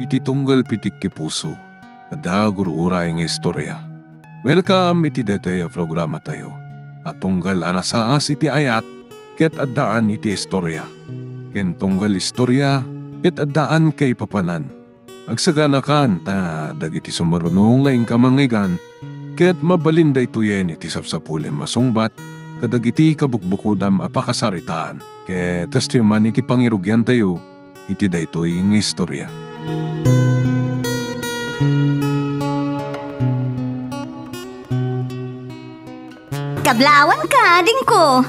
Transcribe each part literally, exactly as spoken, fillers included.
iti tunggal pitikki puso, adda gur-uray nga istorya. Welcome iti daytoy a programatayo a tunggal a nasaas iti ayat ket addaan iti istorya, ken tunggal istorya ket addaan kaipapanan. Agsaganakan ta dagiti sumaruno nga inka mangngegana ket mabalin daytoyen iti sapsapulem a sungbat kadagiti kabukbukodam a pakasaritaan. Ket kastoy man iti pangirugiantayo iti daytoy nga istorya. Kablaawanka, adingko.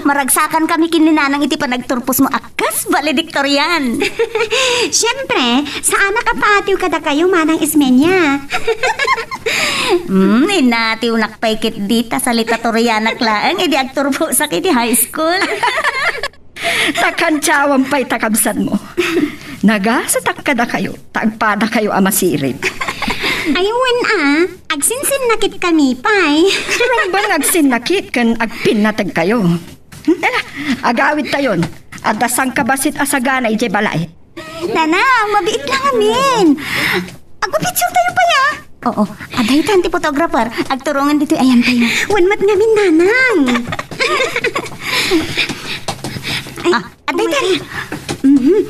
Maragsakan kami ken ni Nanang iti panagturposmo a kas valedictorian. Siempre, saanak a paatiw kadakayo, Manang Ismeña. Hmm, inatiwnak pay ketdi ta salitatorianak laeng idi agturposak iti high school. Ta kantiawan pay ta kabsatmo. Nagasatak kadakayo, ta agpadakayo a masirib. Ay, wen a, agsinsinnakit kami pay. Rumben nga agsinnakit ken agpinnateg kayo. Tara, agawid tayon. Adda sangkabassit a sagana idiay balay. Nanang, mabiit lang amin. Agpapicture tayo pay a. Oo, adda itan ti photographer. Agturongan ditoy ayan tayo. Wen met ngamin, Nanang. Ay, ah, adda itan. Mhm.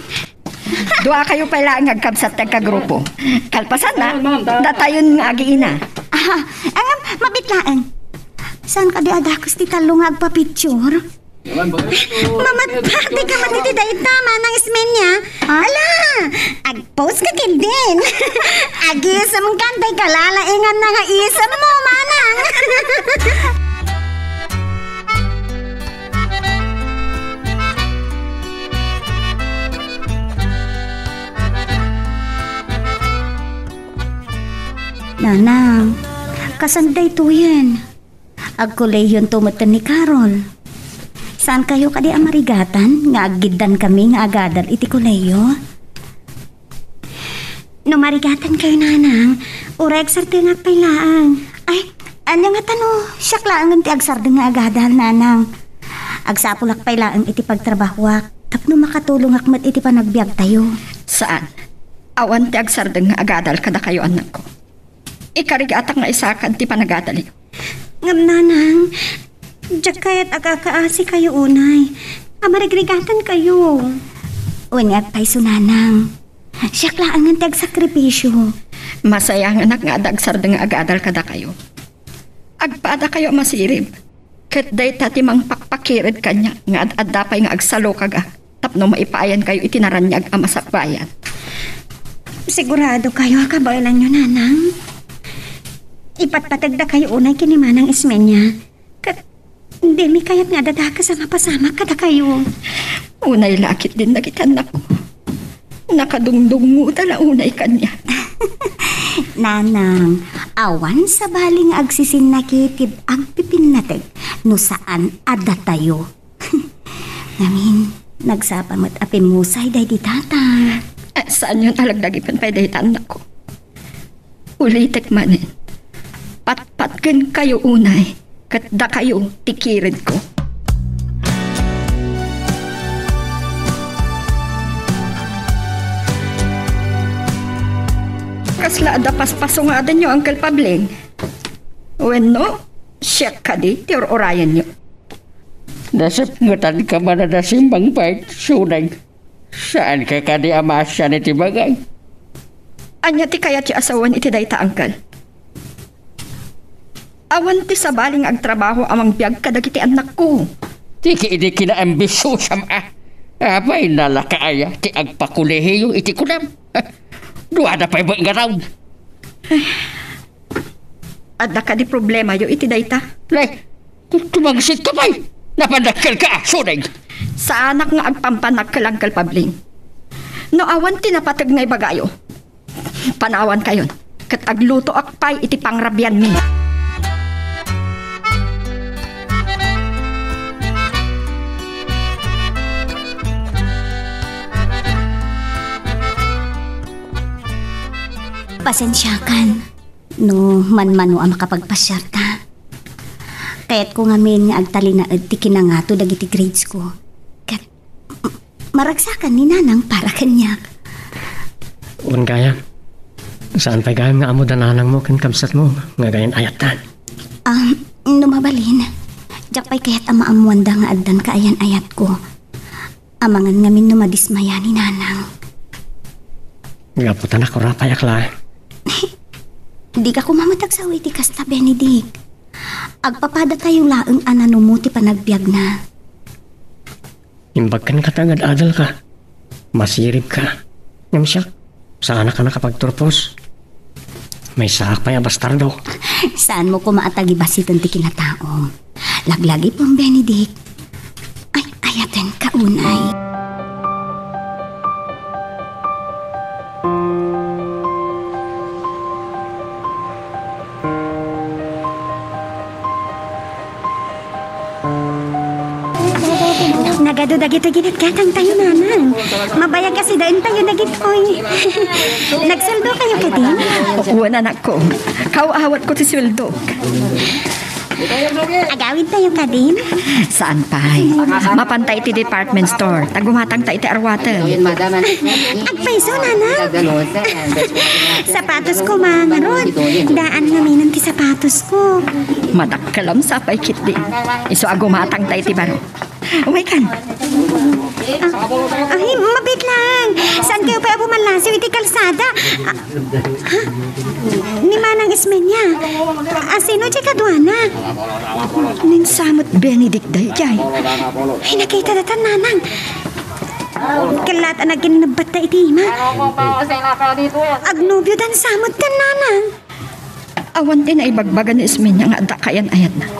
Dua kayo pay laeng nga agkabsat ti agkagrupo. Kalpasanna, datayon nga agiina. Ah, angam, mabiit laeng. Saan kadi a dakes ti tallo nga agpapicture? Mamatpati ka met iti dayta, Manang Ismeña. Ah? Ala, agpost ka ketdin. Agisem kan tay kalalaingan na nga isem mo, Manang. Nanang, kasan daytoyen? Agkolehionto metten ni Carol. Saan kayo kadi a marigatan nga aggiddan kami nga agadal iti kolehiyo? No marigatan kayo, Nanang, uray agsardengak pay laeng. Ay, ania ngata no siak laengen ti agsardeng nga agadal, Nanang? Agsapulak pay laeng iti pagtrabahoak tapno makatulongak met iti panagbiagtayo. Saan? Awan ti agsardeng nga agadal kadakayo, annakko. Ikarigatak nga isakad ti panagadalyo. Ngem, Nanang, diak kayat a kakaasi kayo unay. A, marigrigatan kayo. Wen nga agpayso, Nanang. Siak laengen ti agsakripisio. Masayanganak nga adda agsardeng nga agadal kadakayo. Agpadakayo a masirib. Ket dayta ti mangpakpakired kaniak nga ad-adda pay nga agsalukagak tapno maipayan kayo iti naraniag a masakbayan. Sigurado kayo a kabaelanyo, Nanang? Ipatpategda kayo unay ken ni Manang Ismeña. Ket dimi kayat nga adda dakes a mapasamak kadakayo. Unay la ketdin dagiti annakko. Nakadungdungngoda la unay kaniak. Nanang, awan sabali nga agsisinnakit ti agpipinnateg no saan a datayo. Ngamin, nagsapa met a pimmusay daydi tata. Eh, saanyon a lagdagipen pay dayta, annakko? Ulitek manen, patpatgenkayo unay ket dakayo ti kiredko. Kasla adda paspasungadanyo, Uncle Pabling? Wenno, siak kadi ti ur-urayenyo? Nasipngetanka man a nasimbang pay, Sunay. Saanka kadi a maasian iti bagay? Ania ti kayatyo a sawen iti dayta, Uncle? Awan ti sabali nga agtrabaho a mangbiag kadagiti annakko. Ti ki-, idi kinaambisiosam a. Apay, nalaka aya ti agpakolehiyo iti kunam? Duada pay met nga taon. Adda kadi problemayo iti dayta? Nay, tu-, tumangsitka pay! Napandakkelka, Sunay! Saanak nga agpampanakkel, Uncle Pabling. No awan ti napateg nga ibagayo, panawankayon, ket aglutoak pay iti pangrabianmi. Pasensiakan no manmano a makapagpasiarta. Kayatko ngamin nga agtalinaed ti kinangato dagiti grades ko. Ket m-, maragsakan ni Nanang para kaniak. Wen gayam, saan pay gayam nga ammo da nanangmo ken kabsatmo nga agayan-ayattan? Ah, no mabalin, diak pay kayat a maammoanda nga addan kaayan-ayatko. Amangan ngamin no madismaya ni Nanang. Gapu ta nakurapayak laeng. Dika koma met agsao iti kasta, Benedict. Agpapadatayo laeng a nanumo ti panagbiagna. Imbag kenka ta agad-adalka. Masiribka. Ngem siak, saanak a nakapagturpos. Maysaak pay a bastardo. Saanmo koma a tagibasiten ti kinataom. Laglagipem, Benedict. Ay, ayatenka unay. Nagadu dagiti ginatgatangtayo, Nanang. Mabayag a sidaentayo dagitoy. Nagsueldokayo kadi? Wen, anakko. Kaaw-awatko ti sueldok. Agawidtayo kadin? Saan pay. Mapanta iti department store. Ta gumatangta iti arwaten. Agpayso, Nanang. Sapatos ko, mangarod. Daan ngamin ti sapatos ko. Madakkelam sapay ketdi. Isu a gumatangta iti baro. Umaykan. Ah, ay, mabiit lang. Saankayo pay a bumallasiw iti kalsada? Ah, ha? Ni Manang Ismeña. Ah, sino diay kaduana? Ni Sam ket Benedict daydiay. Ay, nakita datan, Nanang. Ket laeng a naginnebbatta iti ima. Agnobiodan sa met ken Nanang. Awan ti naibagbaga ni Ismeña nga adda kaayan-ayatna.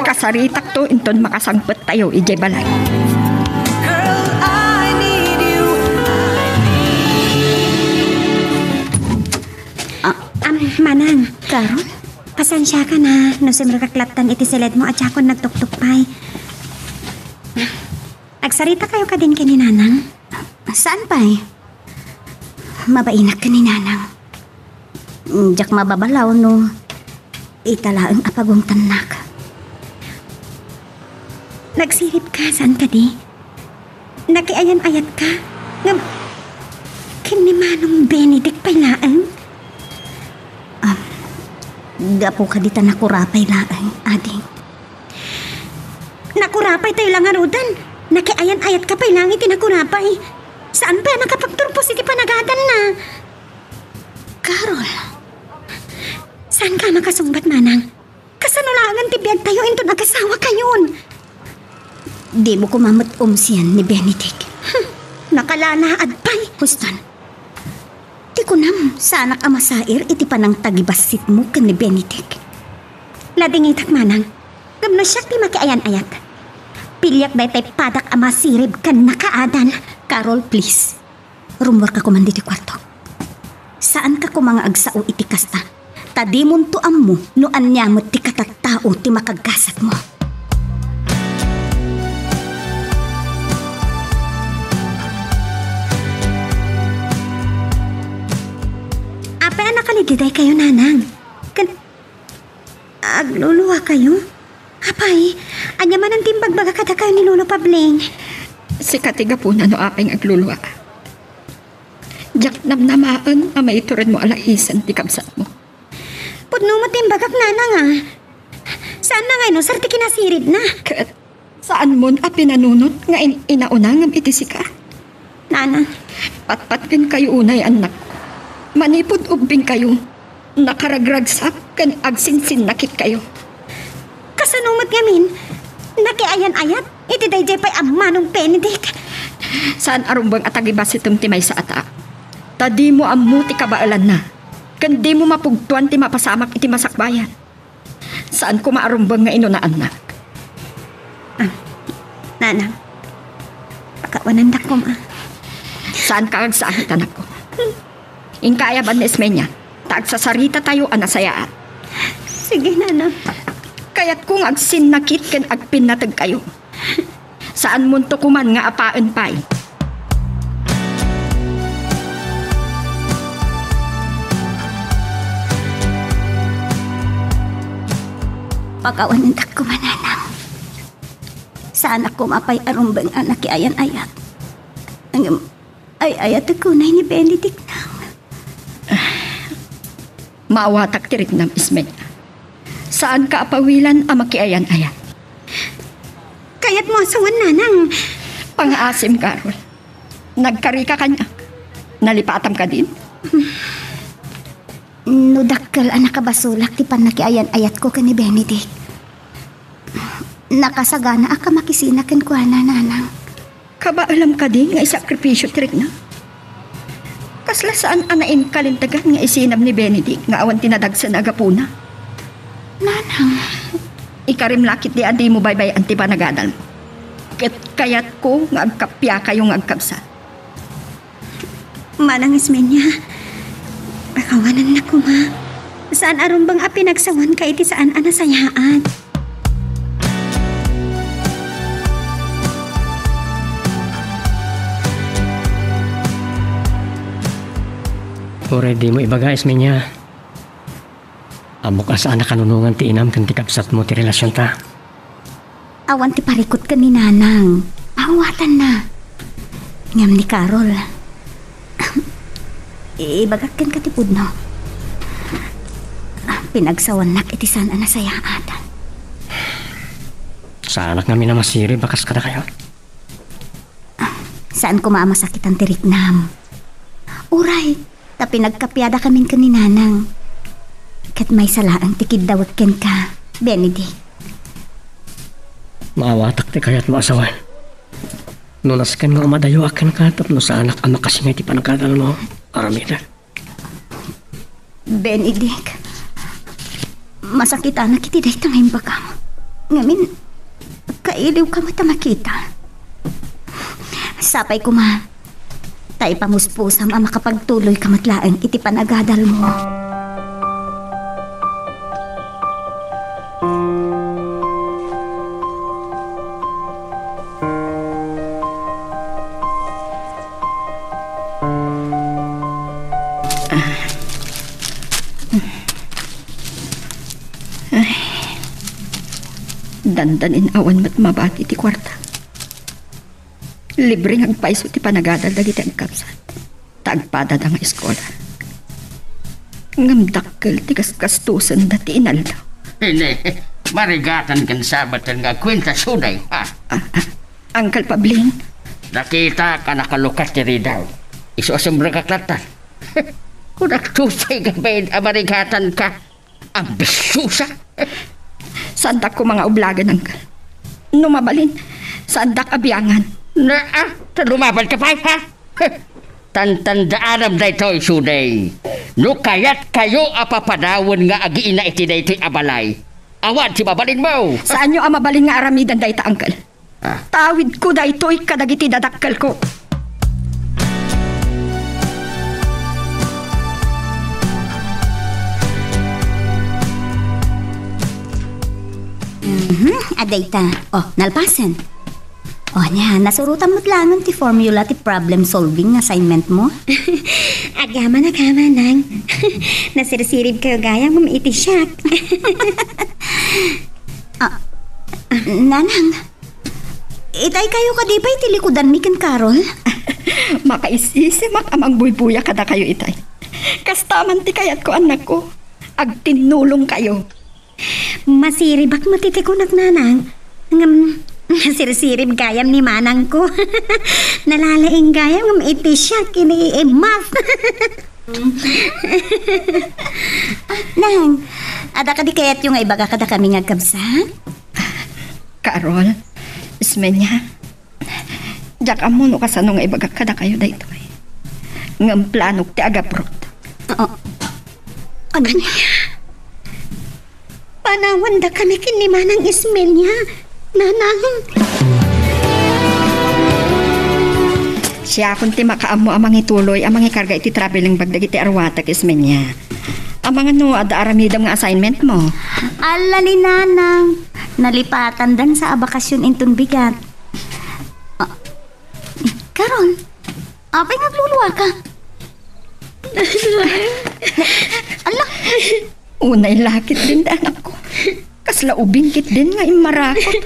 Kasaritakto inton makasangpettayo idiay balay. Ah, am, Manang. Carol? Pasensiakan a, no simrekak lattan iti siledmo a diakon nagtuktok pay. Agsaritakayo kadin ken ni Nanang? Saan pay? Mabainak ken ni Nanang. Diak mababalaw no ita laeng a pagungtannak. Nagsiribka, saan kadi? Nakiayan-ayatka? Ngem, ken ni Manong Benedict pay laeng? Ah, gapu kadi ta nakurapay laeng, ading. Nakurapay tayo la ngaruden. Nakiayan-ayatka pay laeng iti nakurapay. Saan pay a nakapagturpos iti panagadanna? Carol. Saanka makasungbat, Manang? Kasano laengen ti biagtayo inton agasawakayon? Dimo koma met umsian ni Benedict. Hmm, nakalalaad pay. Huston. Ti kunam, saanak a masair iti panangtagibassitmo ken ni Benedict. Ladingitak, Manang. Ngem no siak ti makiayan-ayat, piliak daytay padak a masirib ken nakaadan. Carol, please. Rummuarka koman ditoy kuarto. Saanka koma nga agsao iti kasta, ta dimonto ammo no ania met ti katattao ti makagasatmo. Apay a nakalididaykayo, Nanang? Ken agluluakayo? Apay, ania manen ti imbagbaga kadakayo ni Lolo Pabling? Sika ti gapuna no apay nga agluluak. Diak namnamaen a maituredmo a laisen ti kabsatmo. Pudno met ti imbagak, Nanang, a. Saanna nga inusar ti kinasiribna? Ket saanmon a pinanunot nga in-inaunangem iti sika? Nanang. Patpat kenkayo unay, annak. Manipud ubbingkayo, nakaragragsak ken agsinsinnakitkayo. Kasano met ngamin? Nakiayan-ayat iti daydiay pay a Manong Benedict. Saan a rumbeng a tagibasitem ti maysa a tao. Ta dimo ammo ti kabaelanna, ken dimo mapugtoan ti mapasamak iti masakbayan. Saan koma a rumbeng nga inunaannak. Ah, Nanang, pakawanandak koma. Saanka agsahit, anakko. Inka ayaban ni Ismeña, ta agsasarita tayo a nasayaat. Sige, Nanang. Kayatko nga agsinnakit ken agpinnategkayo. Saanmonto koman nga apaen pay. Pakawanendak koma, Nanang. Saanak koma pay a rumbeng a nakiayan-ayat. Ngem, Ay-ayatek unay ni Benedict, Nang. Maawatak ti riknam, Ismeña. Saanka a pawilan a makiayan-ayan. Kayatmo a sawen, Nanang. Pangaasim, Carol. Nagkarika kaniak. Nalipatam kadin? No dakkel a nakabasolak ti pannakiayan-ayatko ken ni Benedict, nakasaganaak a makisina kenkuana, Nanang. Kabaelam kadi nga isakripisio ti rikna? Kasla saan a nainkalintegan nga isinam ni Benedict nga awan ti nadagsen a gapuna? Nanang. Ikarim la ketdi a dimo baybay-an ti panagadalmo. Ket kayatko nga agkappiakayo nga agkabsat. Manang Ismeña, akawanannak koma. Saan a rumbeng a pinagsawanka iti saan a nasayaat. Uray dimo ibaga, Ismeña. Ammok a saan a kanunongan ti inam ken ti kabsatmo ti relasionta. Awan ti parikut ken ni Nanang. Maawatanna. Ngem ni Carol, ibagak kenka ti pudno. Pinagsawannak iti saan a nasayaat. Saanak ngamin a masirib a kas kadakayo. Saan koma a masakitan ti riknam. Uray, ta pinagkappiadakamin ken ni Nanang. Ket maysa laeng ti kiddawek kenka, Benedict. Maawatak ti kayatmo a sawen. No nasken nga umadayoak kenka tapno saanak a makasingay ti panagadalmo, aramidek. Benedict, masakitanak iti dayta nga imbagam. Ngamin, kailiwka met a makita. Sapay koma, ta ipamuspusam a makapagtuloyka met laeng iti panagadalmo. Ay. Dandanin awan met mabati ti kuarta. Libre nga agpayso ti panagadal dagiti agkabsat. Ta agpadada nga eskolar. Ngem dakkel ti gasgastusenda ti inaldaw. Ine, marigatan ken sabaten nga agkuenta suday, ha? Ah, ah, Uncle Pablin? Nakitak a nakalukat ti ridaw. Isu a sumrekak latta. Kunak tusa nga bain a marigatanka. Ambisiosa! Saandak koma nga ublagen, Uncle. No mabalin, saandak a biangan. Naa, ta lumabanka pay, ha? Tantandaanam daytoy, suday. No kayatkayo a papadawen nga agiina iti daytoy a balay, awan ti mabalinmo. Saanyo a mabalin nga aramiden dayta, Uncle. Ah. Tawidko daytoy kadagiti dadakkelko. Mhm, adda ita. Oh, nalpasen. Oh, nia, nasurotam met laengen ti formula ti problem solving nga assignment mo. Agyaman a ka, Manang. Nasirsirib kayo gayam ngem iti siak. Ah, Nanang, itay kayo kadi pay ti likudanmi ken Carol? Makaisisimak a mangbuybuya kadakayo itay. Kasta man ti kayatko, annakko. Agtinnulong kayo. Masiribak met iti kunak, Nanang. Ngem, nasirsirib gayam ni Manangko. Nalalaing gayam ngem iti siak iniimas. Nang, adda kadi kayatyo nga ibaga kadakami nga agkabsat? Carol, Ismeña, diak ammo no kasano nga ibagak kadakayo daytoy. Ngem planok ti agaprot. Oo. Ano? Panawan dakami ken ni Manang Ismeña, Nanang. Siakon ti makaammo a mangituloy a mangikarga iti traveling bag dagiti aruatek, Ismeña. Amangan no adda aramidem nga assignment mo. Ala ni Nanang, nalipatandan sa a bakasyon inton bigat. Ah, Carol, apay nga agluluaka? Ala, unay lakit din, anakko. Kasla ubing ketdin nga immarakot.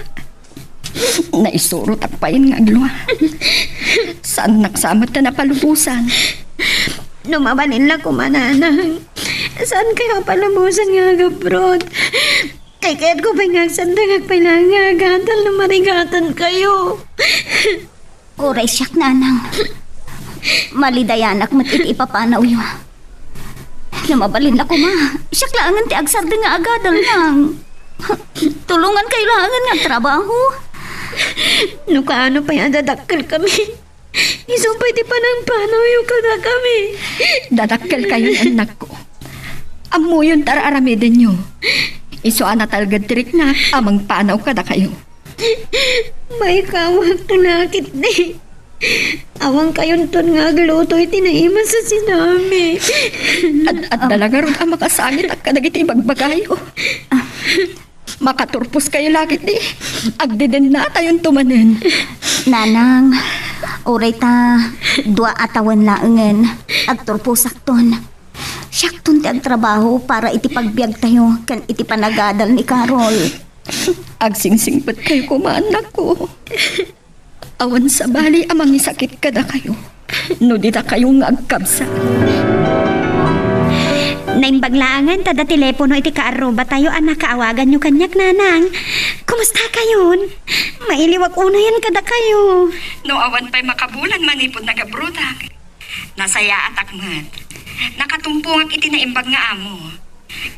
Naisurotak payen nga aglua. Saannak sa met ta napalubosan. No mabalin la koma, nanang, saankayo a palubosan nga agaprod. Kayatko pay nga agsardengak pay laeng nga agadal no marigatankayo. Uray siak, nanang. Malidayanak met iti ipapanawyo. No mabalin la koma, siak laengen ti agsardeng nga agadal, nang. Tulongankayo laengen nga agtrabaho. No kaano pay a dadakkelkami, isu pay ti panangpanawyo kadakami. Dadakkelkayon, annakko. Ammoyon ti ar-aramidenyo. Isu a natalged ti riknak a mangpanaw kadakayo. Maikawakto la ketdi. Awankayonton nga agluto iti naimas a sinami. Ad-adda la ngarud a makasangit kadagiti ibagbagayo. Makaturposkayo la ketdi. Agdedennatayonto manen. Nanang, uray ta dua a tawen laengen, agturposakton. Siakton ti agtrabaho para iti pagbiagtayo ken iti panagadal ni Carol. Agsingsingpetkayo koma, annakko. Awan sabali a mangisakit kadakayo no didakayo nga agkabsat. Naimbag laengen ta adda telepono iti kaarrubatayo a nakaawaganyo kaniak, nanang. Kumustakayon? Mailiwak unayen kadakayo. No awan pay makabulan manipud nagabrodak, nasayaatak met. Nakatumpongak iti naimbag nga amo.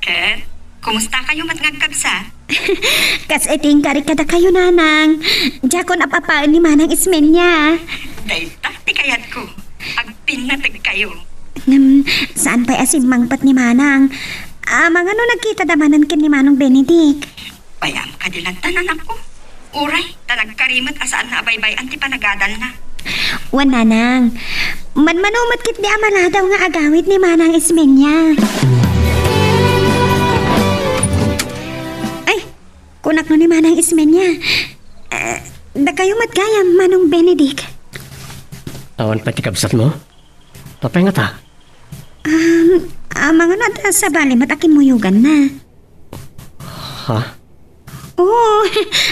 Ket, kumustakayo met nga agkabsat? Kas iti inkarik kadakayo, nanang. Diakon ap-apaen ni Manang Ismeña. Dayta ti kayatko. Agpinnategkayo. Ngem, saan pay a simmangpet ni Manang? Amangan no nagkitada manen ken ni Manong Benedict? Bayam kadi latta, anakko. Uray, ta nagkarimet a saan nga abaybay-an ti panagadalna. Wen, nanang. Manmano met ketdi a maladaw nga agawid ni Manang Ismeña. Ay, kunak no ni Manang Ismeña. Eh, dakayo met gayam, Manong Benedict. Awan pay ti kabsatmo? Apay ngata? Um, amangan no adda sabali met a kimmuyoganna. Ha? Oo,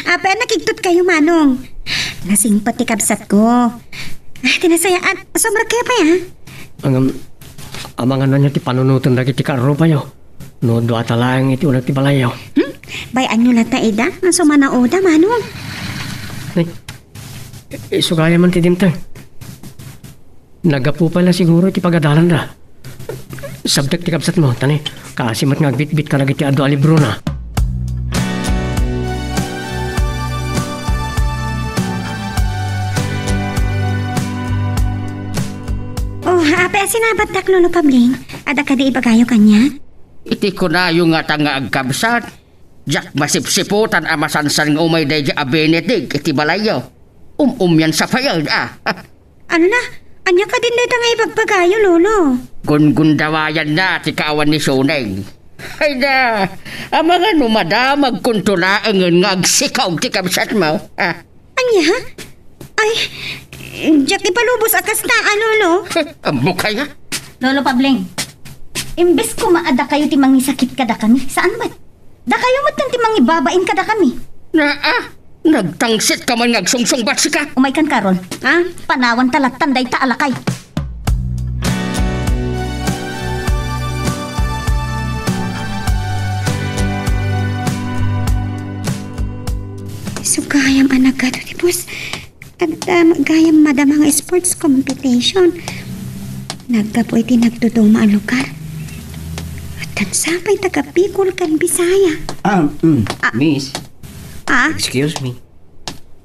apay a nakigtotkayo, Manong? Nasingpet ti kabsatko. Ah, ti nasayaan, sumrekkayo pay, ah. Ngem, amangan no ania ti panunoten dagiti kaarrubayo. No, duata laeng iti uneg ti balayyo. Hmm? Bay-anyo latta ida, a sumanaoda, Manong. Ay, i-, isu gayam man ti dimteng. Naggapu pay la siguro iti pagadalanda. Sabdek ti kabsatmo, tani, kaasi met nga agbitbit kadagiti adu a librona. Oh, apay a sinabatdak, Lolo Pabling? Adda kadi ibagayo kaniak? Iti kunayo ngata nga agkabsat, diak masipsiputan a masansan nga umay daydiay a Benedict iti balayyo. Um-umian sa payag, ah. Ano na? Ania kadin dayta nga ibagbagayo, Lolo? Gungundawayanna ti kaawan ni Suneng. Ay da, amangan no madamagkonto laengen nga agsikaw ti kabsatmo, ah. Ania? Ay, diak ipalubos a kasta, a, Lolo. Ammok aya? Lolo Pabling, imbes koma a dakayo ti mangisakit kadakami, saan met? Dakayo met ti mangibabain kadakami. Naa, nagtangsit ka man nga agsungsungbat sika. Umaykan, Carol. Ha? Panawanta lattan dayta a lakay. Isu gayam a nagadu ti bus. Adda gayam madama nga sports competition. Naggapu iti nagduduma a lugar. Addan sa pay taga Bicol ken Bisaya. Ah, mm, Ah. Miss. Ah? Excuse me.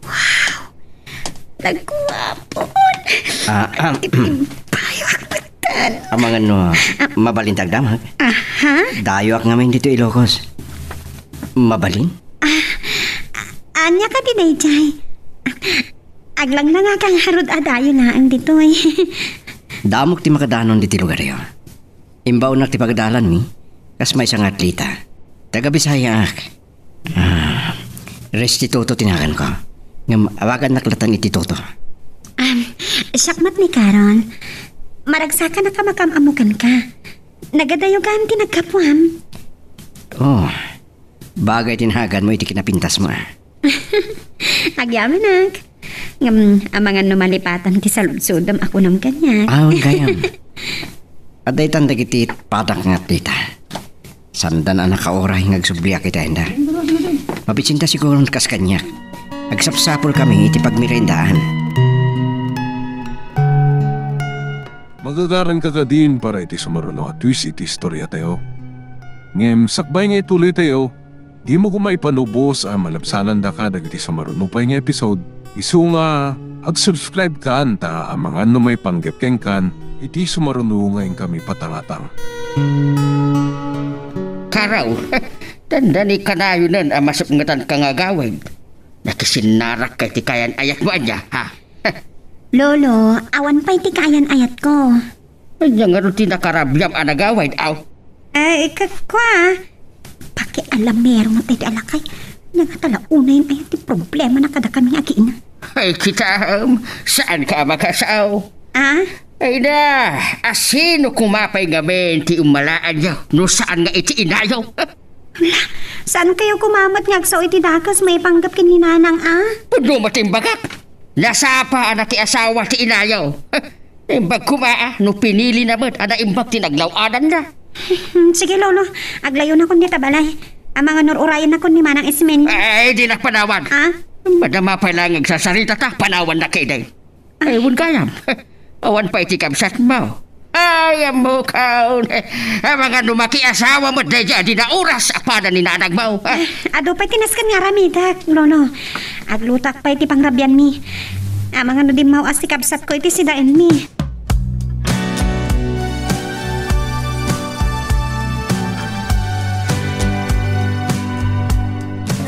Wow! Nagguapon! Ah, ah, Iti bayo ak metten. Amangan no, ah, mabalin ti agdamag? Aha. Dayoak ngamin ditoy Ilocos. Mabalin? Ah, ania kadi daydiay? Aglanglangak ngarud a dayo laeng ditoy. Damok ti makadanon ditoy lugaryo. Imbaonnak ti pagadalanmi, kas maysa nga atleta. Taga Bisayaak. Ah, Restituto ti naganko. Ngem awagannak lattan iti Toto. Am, siak met ni Carol. Maragsakan a kamakam-ammo kenka. Nagadayogan ti naggapuam. Oh, bagay ti naganmo iti kinapintasmo, ah. Agyamanak. Ngem, amangan no malipatan ti saludsodem a kunam kaniak. Awan gayam. Adda itan dagiti padak nga atdita. Saandan a nakauray nga agsubliak iti ayanda. Mabisinda siguron kas kaniak. Agsapsapulkami iti pagmerendaan. Magagaran ka kadin para iti sumaruno a twist iti istoriatayo. Ngem sakbay nga ituloytayo, dimo koma ipanubos a malabsanandaka dagiti sumaruno pay nga episode, isu nga agsubscribe kan ta amangan no maipanggep kenkan iti sumaruno nga inkami patangatang. Karaw, dandani kanayonen a masepngetanka nga agawid. Nakisinnarak kay ti kayan-ayatmo ania, ha? Lolo, awan pay ti kayan-ayatko. Ania ngarud ti nakarabiam a nagawid, aw? Ay, ka-, kua. Pakialamero nga tayo ti alakay. Ania nga tala unayen aya ti problemana kadakami nga agiina. Ay, kitaem, saanka a makasao? Ah? Ay na, asino koma pay ngamin ti immalaanyo no saan nga iti inayo? Ala, saan kayo kumamat nga agsao iti dakes maipanggep ken ni Nanang, ah? Pudno mo ti imbagak. Nasapa a nakiasawa ti inayo. Imbag koma, ah, no pinili na met a naimbag ti naglaw-adanna. Hmm, sige, Lolo. Aglayonakon dita balay. Amangan no ur-urayenakon ni Manang Ismen. Ay, dinak panawan. Ah? Madama pay laeng agsasarita ta panawannak kadi. Ay, wen gayam. Awan pay ti kabsatmo. Ay, ammokon. Amangan no makiasawa met daydiay a dina oras a pada ni nanangmo. Adu pay ti nasken nga aramidek, Lolo. Aglutak pay ti pangrabianmi. Amangan no dimmaw-as ti kabsatko iti sidaenmi.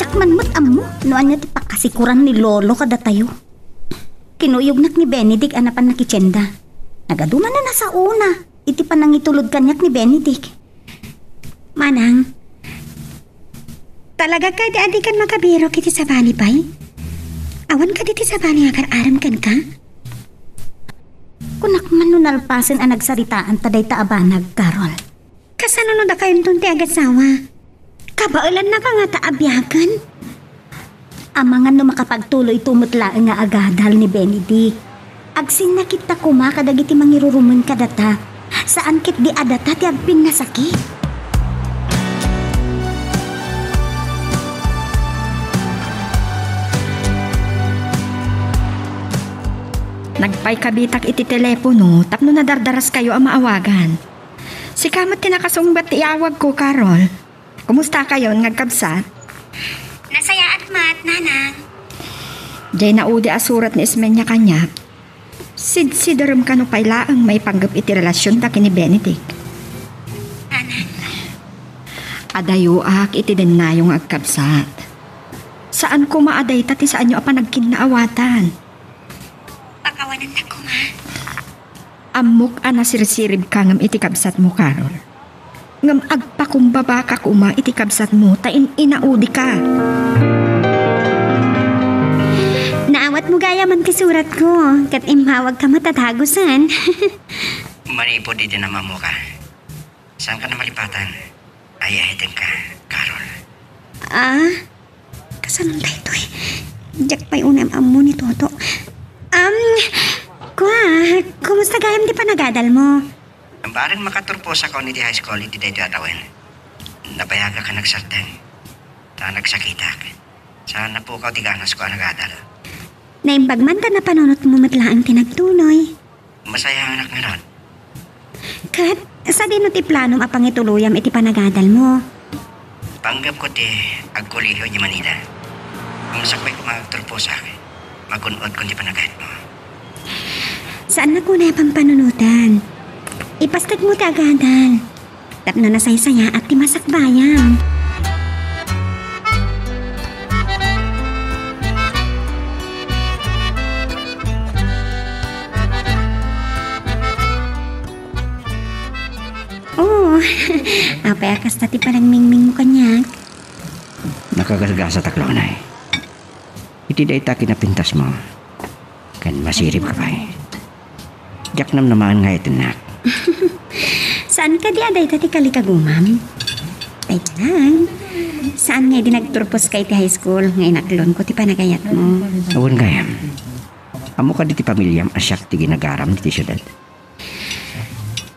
Diak man met ammo no ania ti pakasikuran ni Lolo kadatayo. Kinuyognak ni Benedict a napan nakitienda. Nagadu manen a saona iti panangitulod kaniak ni Benedict. Manang, talaga kadi a dikan makabirok iti sabali pay? Awan kadi ti sabali nga agar-arem kenka? Kunak man no nalpasen a nagsaritaanta dayta a banag, Carol. Kasano no dakayonton ti agasawa? Kabaelannaka ngata a biagen? Amangan no makapagtuloyto met laeng nga agadal ni Benedict. Agsinnakitta koma kadagiti mangirurumen kadata. Saan ketdi a data ti agpinnasakit. Nagpaikabitak iti telepono tapno nadardaraskayo a maawagan. Sika met ti nakasungbat ti iawagko, Carol. Kumustakayon nga agkabsat? Nasayaat met, Nanang. Diay naudi a surat ni Ismenia kaniak, sidsiderem kano pay laeng maipanggep iti relasionda ken ni Benedict. Nanang. Adayoak iti dennayo nga agkabsat. Saan koma a dayta ti saanyo a panagkinnaawatan. Pakawanannak koma. Ammok a nasirsiribka ngem iti kabsatmo, Carol. Ngem agpakumbabaka koma iti kabsatmo ta in-inaudika. Naawatmo gayam ti suratko, ket immawagka met a dagusen. Manipud idi namammoka, saanka a malipatan. Ay-ayatenka, Carol. Ah? Kasano daytoy? Diak pay unay am-ammo ni Toto. Am, kua, kumusta gayam ti panagadalmo? Bareng makaturposakon iti high school iti daytoy a tawen, nabayagak a nagsardeng, ta nagsakitak. Sa napukaw ti ganasko a nagadal. Naimbag man ta napanunotmo met laeng ti nagtuloy. Masayaanak ngarud. Ket, sadino ti planom a pangituloyam iti panagadalmo? Panggepko ti agkolehiyo idiay Manila. Ngem sakbay koma agturposak, magun-odkon ti panagayatmo. Saannak unay a pampanunotan. Ipastegmo ti agadal. Tapno nasaysayaat ti masakbayam. Oo. Apay a kasta ti panagmingmingmo kaniak? Nakagasgasatak la unay. Iti dayta kinapintasmo, ken masiribka pay. Diak namnamaen nga ayatennak. Saan kadi a dayta ti kalikagumam? Dayta lang. Saan nga idi nagturposka iti high school nga inaklonko ti panagayatmo? Awan gayam. Ammo kadi ti pamiliam a siak ti ginagaram ditoy siudad?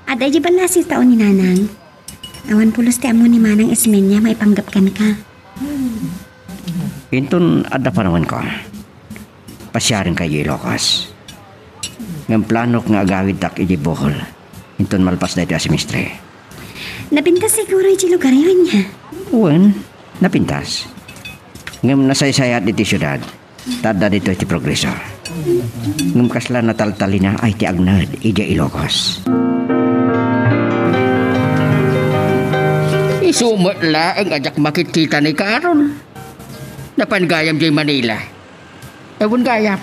Adda idiay ballasiw tao ni Nanang. Awan pulos ti ammo ni Manang Ismeña maipanggep kenka. Inton adda panawenko, pasiarenka idiay Ilocos. Ngem planok nga agawidtak idiay Bohol inton malpas daytoy a semestre. Napintas siguro idiay lugaryo ania? Wen, napintas. Ngem nasaysayaat ditoy siudad, ta adda ditoy ti progreso. Ngem kasla nataltalinaay ti agnaed idiay Ilocos. Isu met laeng a diak makitkita ni Carol. Napan gayam diay Manila. Awan gayam,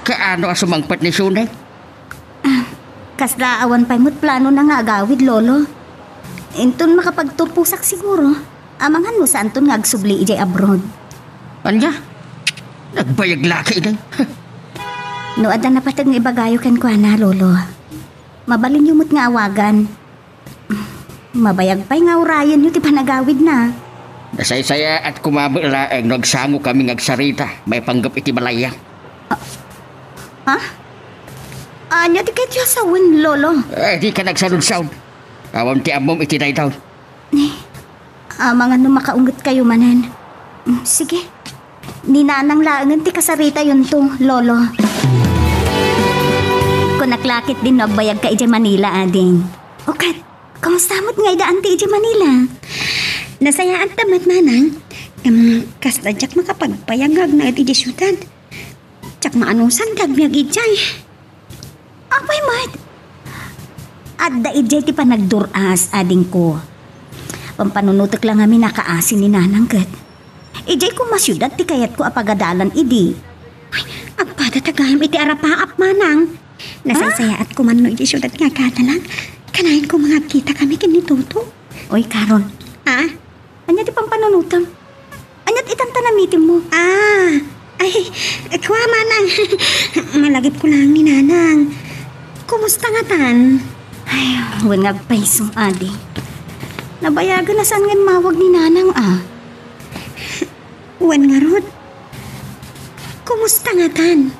kaano a sumangpet ni Shunay? Ah, kasla awan pay met planona nga agawid, Lolo. Inton makapagturposak siguro, amangan no saanton nga agsubli idiay abroad. Ania? Nagbayag la ketdi. No adda napateg nga ibagayo kenkuana, Lolo, mabalinyo met nga awagan. Mabayag pay nga urayenyo ti panagawidna. Nasaysayaat koma met laeng no agsangokami nga agsarita maipanggep iti balayyo. Ha? Ania ti kayatyo a sawen, Lolo? Eh, dika nagsaudsaud. Awan ti ammom iti daytoy. Amangan no makaungetkayo manen. Mm, sige. Ni Nanang laengen ti kasaritayonto, Lolo. Kunak la ketdin no agbayagka idiay Manila, ading. O ket, kumusta met nga idaan ti idiay Manila? Nasayaat ta met, Manang. Em, kasla diak makapagbayag nga agnaed idiay siudad. Diak maanusan ti agbiag idiay. Apay met? Adda idiay ti panagdur-as, adingko. Pampanunotek la ngamin a kaasi ni Nanang ket. Idiay koma siudad ti kayatko a pagadalan idi. Ay, agpada ta gayam iti arapaap, Manang. Nasaysayaat koma no idiay siudad nga agadalak. Kanayon koma nga agkitakami ken ni Toto. Oy, Carol. Ah? Ania ti pampanunotem? Ania ti itan ta namitemmo? Ah, ay, kua, Manang. Malagipko laeng ni Nanang. Kumusta ngatan? Ay, wen nga agpayso, adi. Nabayagen a saan nga immawag ni Nanang, a. Wen ngarud, kumusta ngatan?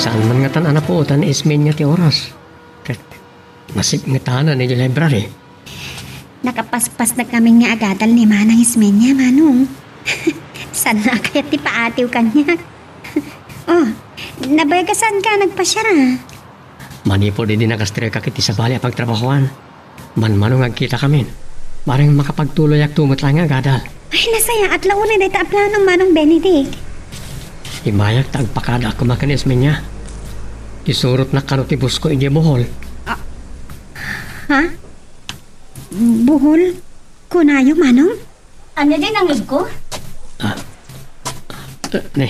Saan man ngatan a napuotan ni Ismeña ti oras. Ket nasipngetanan idiay library. Nakapaspasnek ngamin nga agadal ni Manang Ismeña, Manong. Saan a kayat ti paatiw kaniak? Oh, nabayag a saanka nagpasiar, a? Manipud idi nakastreka iti sabali a pagtrabahoan, manmano nga agkitakamin. Bareng makapagtuloyakto met laeng nga agadal. Ay, nasayaat la uray dayta a plano, Manong Benedict. Imayak ta agpakadaak koma ken Ismeña. Isurotnak kano ti busko idiay Bohol. Ah, ha? Bohol? Kunayo, Manong? Ania diay nangngegko? Ah. Eh, ne.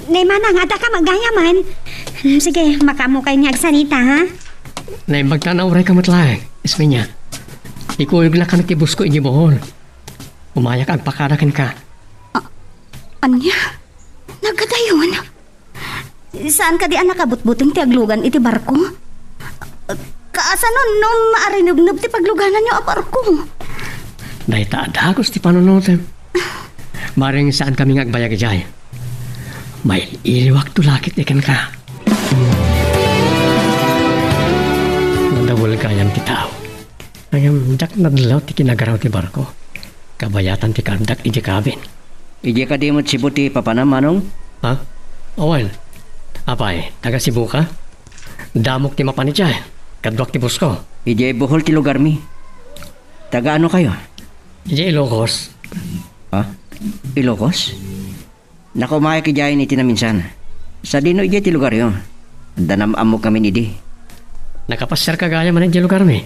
Ne, Manang, adda ka met gayamen. Hmm, sige, makaammokayo nga agsarita, ha? Naimbag ta nga urayka met laeng, Ismeña. Ikuyognak kano ti busko idiay Bohol. Umayak agpakada kenka. Ah, ania? Nagadayon? Saan kadi a nakabutbuteng ti aglugan iti barko? Kasano no maarinebneb ti paglugananyo a barko? Dayta a dagus ti panunotem. Bareng saankami nga agbayag idiay. Mail-iliwakto la ketdi kenka. Nadawel gayam ti tao. Ngem diak nadlaw ti kinagaraw ti barko. Kabayatan ti kaaddak idiay cabin. Idiay kadi met Cebu ti papanam, Manong? Ha? Wen. Apay, taga Cebu ka? Damok ti mapan idiay. Kaduak ti busko. Idiay Bohol ti lugarmi. Taga ano kayo? Idiay Ilocos. Ha? Ilocos? Nakaumayak idiay iti naminsan. Sadino idiay ti lugaryo? Adda nam-ammok ngamin idi. Nakapasiarka gayam idiay lugarmi.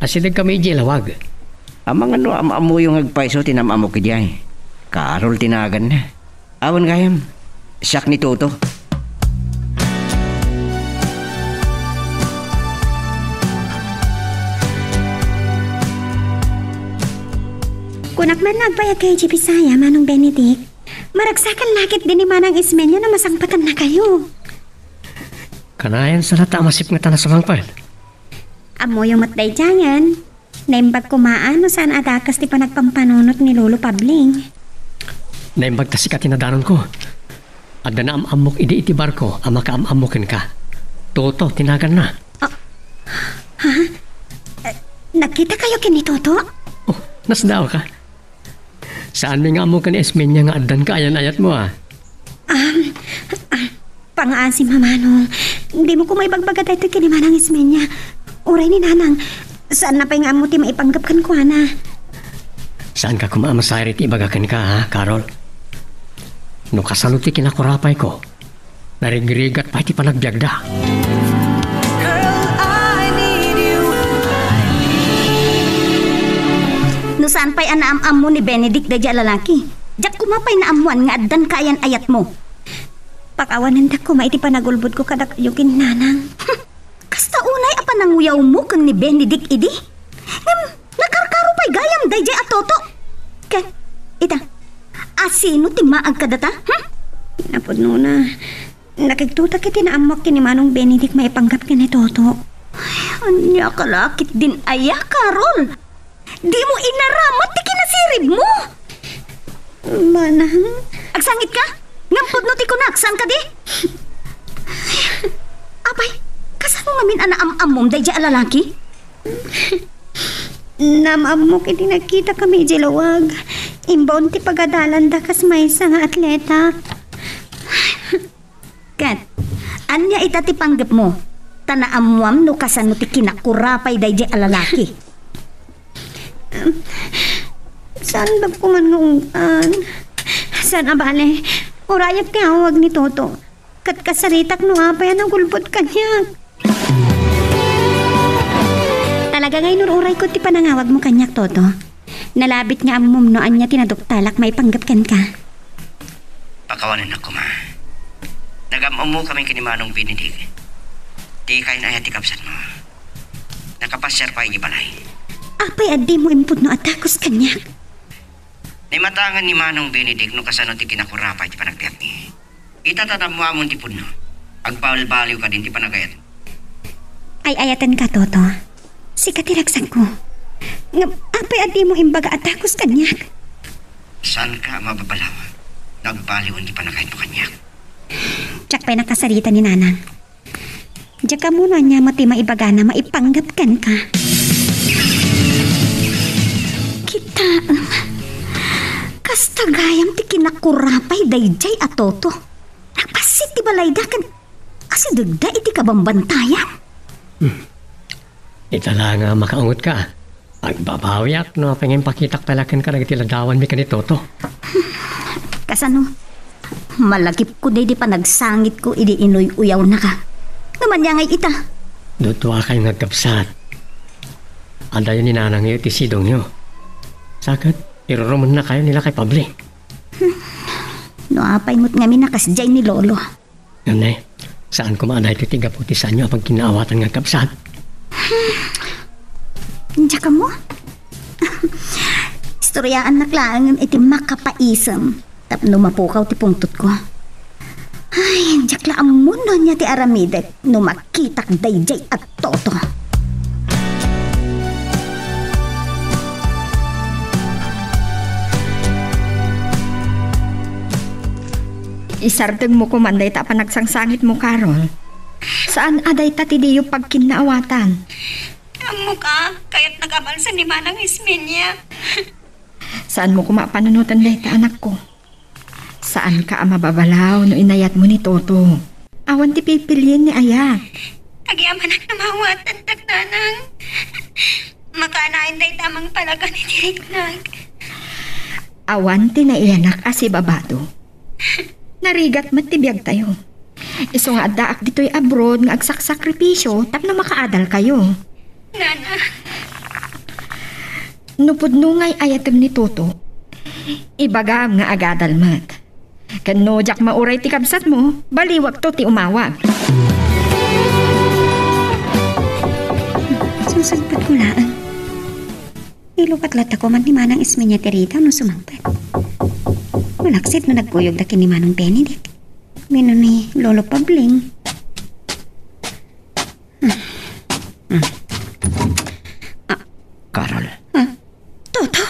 Asidegkami idiay Laoag. Amangan no am-ammoyo nga agpayso ti nam-ammok idiay. Carol ti naganna. Awan gayam. Siak ni Toto. Kunak man nga agbayagkayo idiay Bisaya, Manong Benedict. Maragsakan la ketdi ni Manang Ismeña no masangpetannakayo. Kanayon sa latta a masipngetan a sumangpet. Ammoyo met daydiayen. Naimbag koma a no saan a dakes ti panagpampanunot ni Lolo Pabling. Naimbag ta sika ti nadanonko. Adda naam-ammok idi iti barko a makaam-ammo kenka. Toto ti naganna. Ah, ha? Eh, nagkitakayo ken ni Toto? Oh, nasdaawka. Saanmi nga ammo ken ni Esmeña nga addan kaayan-ayatmo, a? Um, ah, pangaasim, Manong. Dimo koma ibagbaga daytoy ken ni Manang Esmeña. Uray ni Nanang, saanna pay nga ammo ti maipanggep kenkuana. Saanka koma a masayra iti ibaga kenka, ha, Carol? No kasano ti kinakurapayko, narigrigat pay ti panagbiagda. No saan pay a naam-ammo ni Benedict daydiay a lalaki, diak koma pay naammoan nga addan kaayan-ayatmo. Pakawanendak koma iti panagulbodko kadakayo ken Nanang. Kasta unay a pananguyawmo ken ni Benedict idi? Ngem nakarkaro pay gayam daydiay a Toto. Ket, ita, asino ti maag kadata? Hmm? Napudnona, nakigtotak iti naammoak ken ni Manong Benedict maipanggep ken ni Toto. Ania ka la ketdin aya, Carol? Dimo inaramat ti kinasiribmo? Manang. Agsangitka? Ngem pudno ti kunak, saan kadi? Apay, kasano ngamin a naam-ammom daydiay a lalaki? Naam-ammok iti nagkitakami idiay lawag. Imbaon ti pagadalanda kas maysa nga atleta. Ket, ania ita ti panggepmo? Ta naammoam no kasano ti kinakurapay daydiay a lalaki. Saan bag koman nga unggan? Saan a bale, urayak ti awag ni Toto. Ket kasaritak no apay a nagulbod kaniak. Talaga nga inur-urayko ti panangawagmo kaniak, Toto. Nalabit nga ammom no ania ti naduktalak maipanggep kenka. Pakawanennak koma. Nagam-ammokami ken ni Manong Benedict. Ti kayan-ayat ti kabsatmo. Nakapasiar pay idiay balay. Apay a dimo impudno a dagus kaniak? Naimatangan ni Manong Benedict no kasano ti kinakurapay ti panagbiagmi. Ita ta naammoamon ti pudno. Agbalbaliw kadin ti panagayat. Ay-ayatenka, Toto. Sika ti ragsakko. Ngem apay a dimo imbaga a dagus kaniak? Saanka a mababalaw? Nagbaliwen ti panagayatmo kaniak. Diak pay nakasarita ni Nanang. Diak ammo no ania met ti maibagana maipanggep kenka. Kitaem, kasta gayam ti kinakurapay daydiay a Toto. Nagpassit ti balayda ken asidegda iti kabambantayan. Hmm. Ita la nga makaungotka. Agbabawiak no apay nga impakitak pay la kenka dagiti ladawanmi ken ni Toto. Kasano? Malagipko daydi panagsangitko idi inuy-uyawnaka. Ngem ania ngay ita? Duduakayo nga agkabsat. Adayo ni nanangyo iti sidongyo. Sa ket, irurumennakayo ni lakay Pabli. Hmm. No apay met ngamin a kasdiay ni Lolo. Ngem ne, saan koma a daytoy ti gapu ti saanyo a pagkinnaawatan nga agkabsat? Diak ammo. Istoryaannak laengen iti makapaisem tapno mapukaw ti pungtotko. Ay, diak la ammo no ania ti aramidek no makitak daydiay a Toto. Isardengmo koman dayta a panagsangsangitmo, Carol. Saan a dayta ti diyo pagkinnaawatan. Ammok a, kayatnak a balsen ni Manang Ismeña. Saanmo koma a panunoten dayta, anakko. Saanka a mababalaw no inayatmo ni Toto. Awan ti pipilien ni ayat. Agyamanak no maawatan, Nanang. Makaanayon dayta a mangpalagan iti riknag. Awan ti naiyanak a sibabado. Narigat met ti biagtayo. Isu nga addaak ditoy abroad nga agsaksakripisyo tapno makaadalkayo. Nana. No pudno nga ay-ayatem ni Toto, ibagam nga agadal met. Ken no diak mauray ti kabsatmo, baliwakto ti umawag. Susagpatko laeng. Ilukat latta koma ni Manang Ismeña ti rida no sumangpet. Malaksid no nagkuyogda ken ni Manong Benedict. Wenno ni Lolo Pabling. Ah. Carol. Ah, Toto?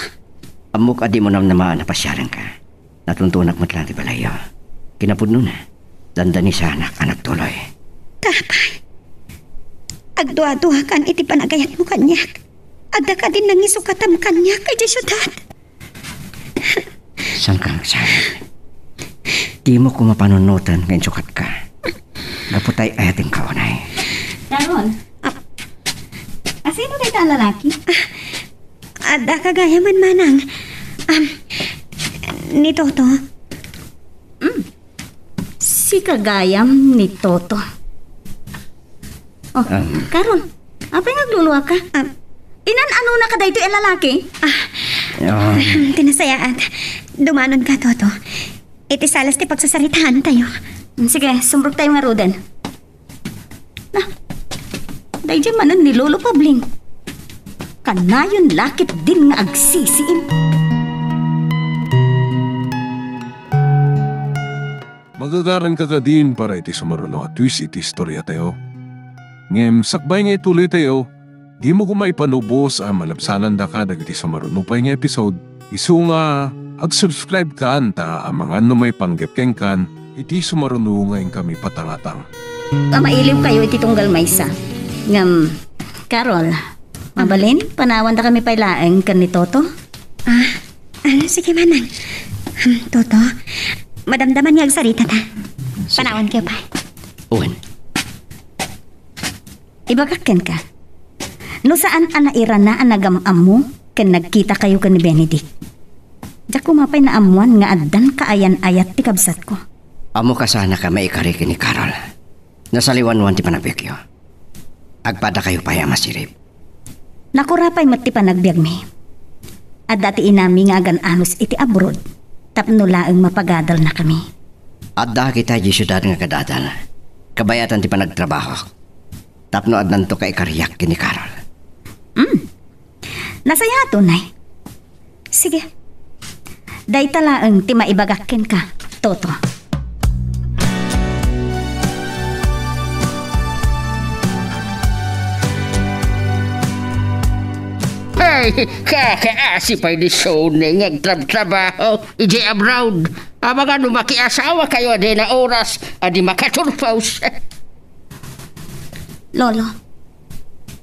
Ammok a dimo namnamaan a pasiarenka. Natuntunak met laeng ti balayyo. Kinapudnona, dandanisanak a nagtuloy. Apay, agduaduakan iti panagayatmo kaniak. Adda kadin nangisukatam kaniak idiay siudad? Saan ka agsayaat? Dimo koma panunoten nga insukatka. Gapu ta ay-ayatenka unay. Carol, ah, asino dayta a lalaki? Ah, adda kagayam, manang. Um, ni Toto. Mm. Sika gayam ni Toto. Oh, Um. Carol, apay nga agluluaka? Um. Inan-anonaka daytoy a lalaki? Ah, Um. Ti nasayaat. Dumanonka, Toto. Iti salas ti pagsasaritaantayo. Mm, sige, sumruktayo ngaruden. Na, daydiay manen ni Lolo Pabling. Kanayon la ketdin nga agsisiim. Magagaranka kadin para iti sumaruno a twist iti istoriatayo. Ngem sakbay nga ituloytayo, dimo koma ipanubos a malabsanandaka dagiti sumaruno pay nga episode, isu nga ag-subscribe kan ta amangan no maipanggep kenkan iti sumaruno nga inkami patangatang. Amailiwkayo iti tunggal maysa. Ngem, Carol, mabalin, panawandakami pay laeng ken ni Toto? Ah, ah, sige, manang. Hmm, Toto, madamdaman nga agsarita ta. Sige. Panawankayo pay. Wen. Ibagak kenka, no saan a nairana a nagam-ammo ken nagkitakayo ken ni Benedict, diak koma pay naammoan nga addan kaayan-ayat ti kabsatko. Ammoka sana a maikari ken ni Carol. Nasaliwanwan ti panagbiagyo. Agpadakayo pay a masirib. Nakura pay met ti panagbiagmi. Adda ti inami nga agan-anos iti abroad tapno laeng mapagadalnakami. Adda kita idiay siudad nga agadadal. Kabayatan ti panagtrabahok. Tapno addanto kaikariak ken ni Carol. Mm. Nasayaat unay. Sige. Dayta laeng ti maibagak kenka, Toto. Ay, kakaasi pay ni Sony nga agtrabtrabaho idiay abroad. Amangan no makiasawakayo a dina oras a di makaturpos. Lolo,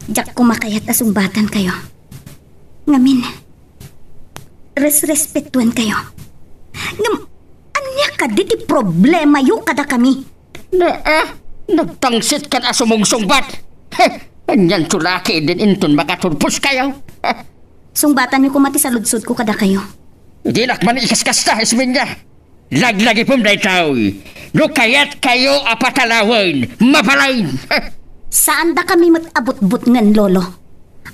diak koma kayat a sungbatankayo. Ngamin, resrespetuenkayo. Ngem, ania kadi ti problemayo kadakami? Na, ah, nagtangsit kan a sumungsungbat? Heh, anianto la ketdin inton makaturposkayo? Heh. Sungbatanyo koma ti saludsodko kadakayo. Dinak man ikaskasta, Esmeña. Laglagipem daytoy. No kayatkayo a patalawen, mabalin. Saandakami met a butbutngen, Lolo.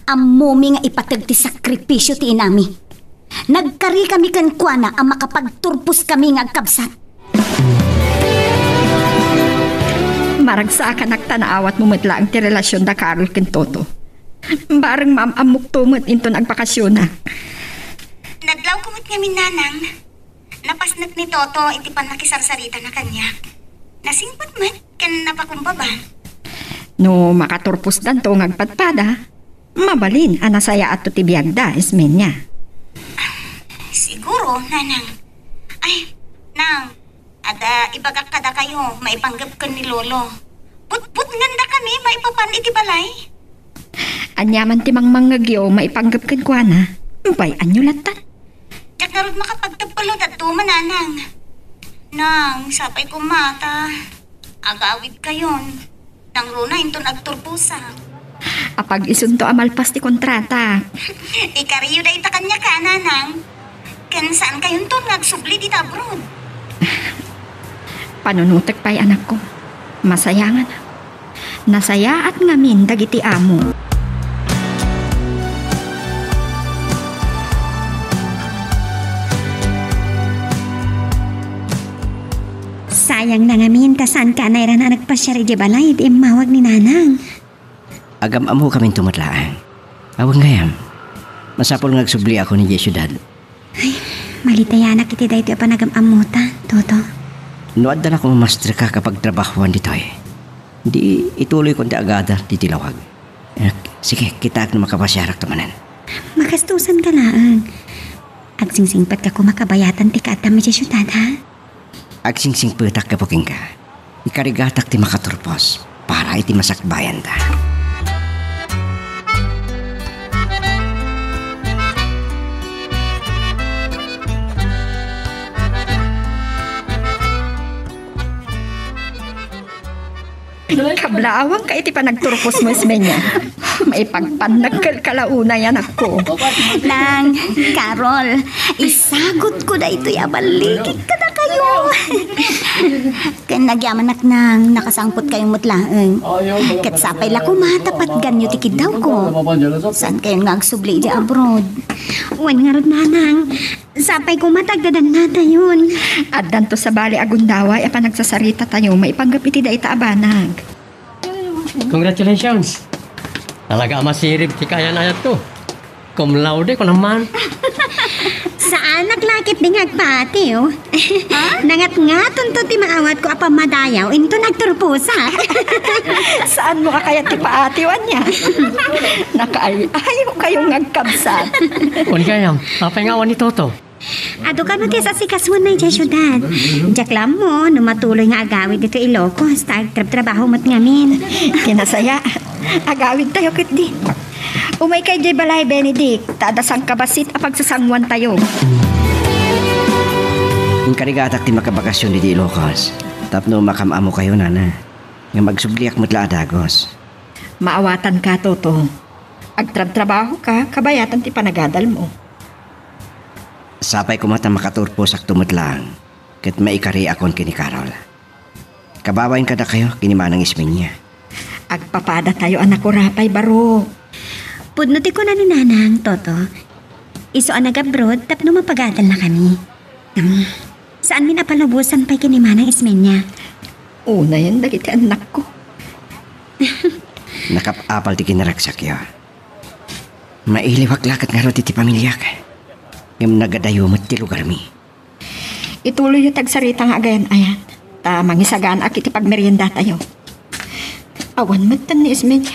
Ammomi nga ipateg ti sakripisio ti inami. Nagkarikami kenkuana a makapagturposkami nga agkabsat. Maragsakanak ta naawatmo met laeng ti relasion da Carol ken Toto. Bareng maam-ammokto met inton agbakasionak. Nadlawko met ngamin, Nanang. Napasnek ni Toto iti pannakisarsaritana kaniak. Nasingpet met ken napakumbaba. No makaturposdanto nga agpadpada, mabalin a nasayaatto ti biagda, Esmeña. Siguro, Nanang. Ay, Nang, adda ibagak kadakayo maipanggep ken ni Lolo. Butbutngandakami maipapan iti balay. Ania man ti mangmangngegyo maipanggep kenkuana? Bay-anyo latta. Diak ngarud makapagtebpel no dadduma, Nanang. Nang, sapay koma ta agawidkayon. Nangruna inton agturposak. Apag isunto a malpas ti kontrata. Ikariyo dayta kaniak, Nanang. Ken saankayonton nga agsubli dita abroad. Panunotek pay, anakko. Masayangan. Nasayaat ngamin dagiti amo. Sayang na ngamin ta saanka a nairana a nagpasiar idiay balay iti immawag ni Nanang. Agam-ammokaminto met laeng. Awan gayam. Masapul nga agsubliakon idiay siudad. Ay, malitayanak iti daytoy a panagam-ammota, Toto. No adda la koma mastreka a pagtrabahoan ditoy, di ituloykon ti agadal ditoy lawag. Eh, sige, kitaek no makapasiarakto manen. Magastosanka laeng. Agsingsingpetka koma kabayatan ti kaadda idiay siudad, ha? Agsingsingpetak gapu kenka. Ikarigatak ti makaturpos para iti masakbayanda. Kablaawanka iti panagturpos mo, Ismeña. Maipagpannag kalkalaunay, anakko. Nang, Carol, isagutko daytoy a ballikik kadakayo. Ken nagyamanak, Nang, nakasangpot kayo met laeng. Ket sapay la koma ta patganyo ti kiddawko. Saan kayon nga agsubli idiay abroad? Wen ngarud, Nanang. Sapay koma ta agdadannatayon. Addanto sabali a gundaway a panagsasaritatayo maipanggep iti dayta a banag. Congratulations! Talaga a masirib ti kaayan-ayatko. Cum laude, kunam man. Saanak la ketdi nga agpaatiw. Nangatngatonto ti maawatko a pammadayaw inton agturposak. Saanmo a kayat ti paatiw, ania? Nakaay-ayo kayo nga agkabsat. Wen gayam, apay nga awan ni Toto? Adu kano ti asasikasoenna idiay siudad. Diak la ammo no matuloy nga agawid ditoy Ilocos ta agtrabtrabaho met ngamin. Kinasaya, agawidtayo ketdi. Umayka idiay balay, Benedict, ta adda sangkabassit a pagsasanguantayo. Inkarigatak ti makabakasyon idiay Ilocos tapno makam-amokayo, Nana. Ngem agsubliak met la a dagus. Maawatanka, Toto. Agtrabtrabahoka kabayatan ti panagadalmo. Sapay koma ta makaturposakto met laeng ket maikariakon ken ni Carol. Kababain kadakayo ken ni Manang Ismeña. Agpapadatayo a nakurapay, baro. Pudno ti kuna ni Nanang, Toto. Isu a nag-abroad tapno mapagadalnakami. Hmm. Saanmin a palubosan pay ken ni Manang Ismeña? Unayen dagiti annakko. Nakap-apal ti kinaragsakyo. Mailiwak la ket ngarud iti pamiliak. Ngem nagadayo met ti lugarmi. Ituloyyo ti agsarita nga agayan-ayan, ta mangisaganaak iti pagmeriendatayo. Awan metten ni Ismeña.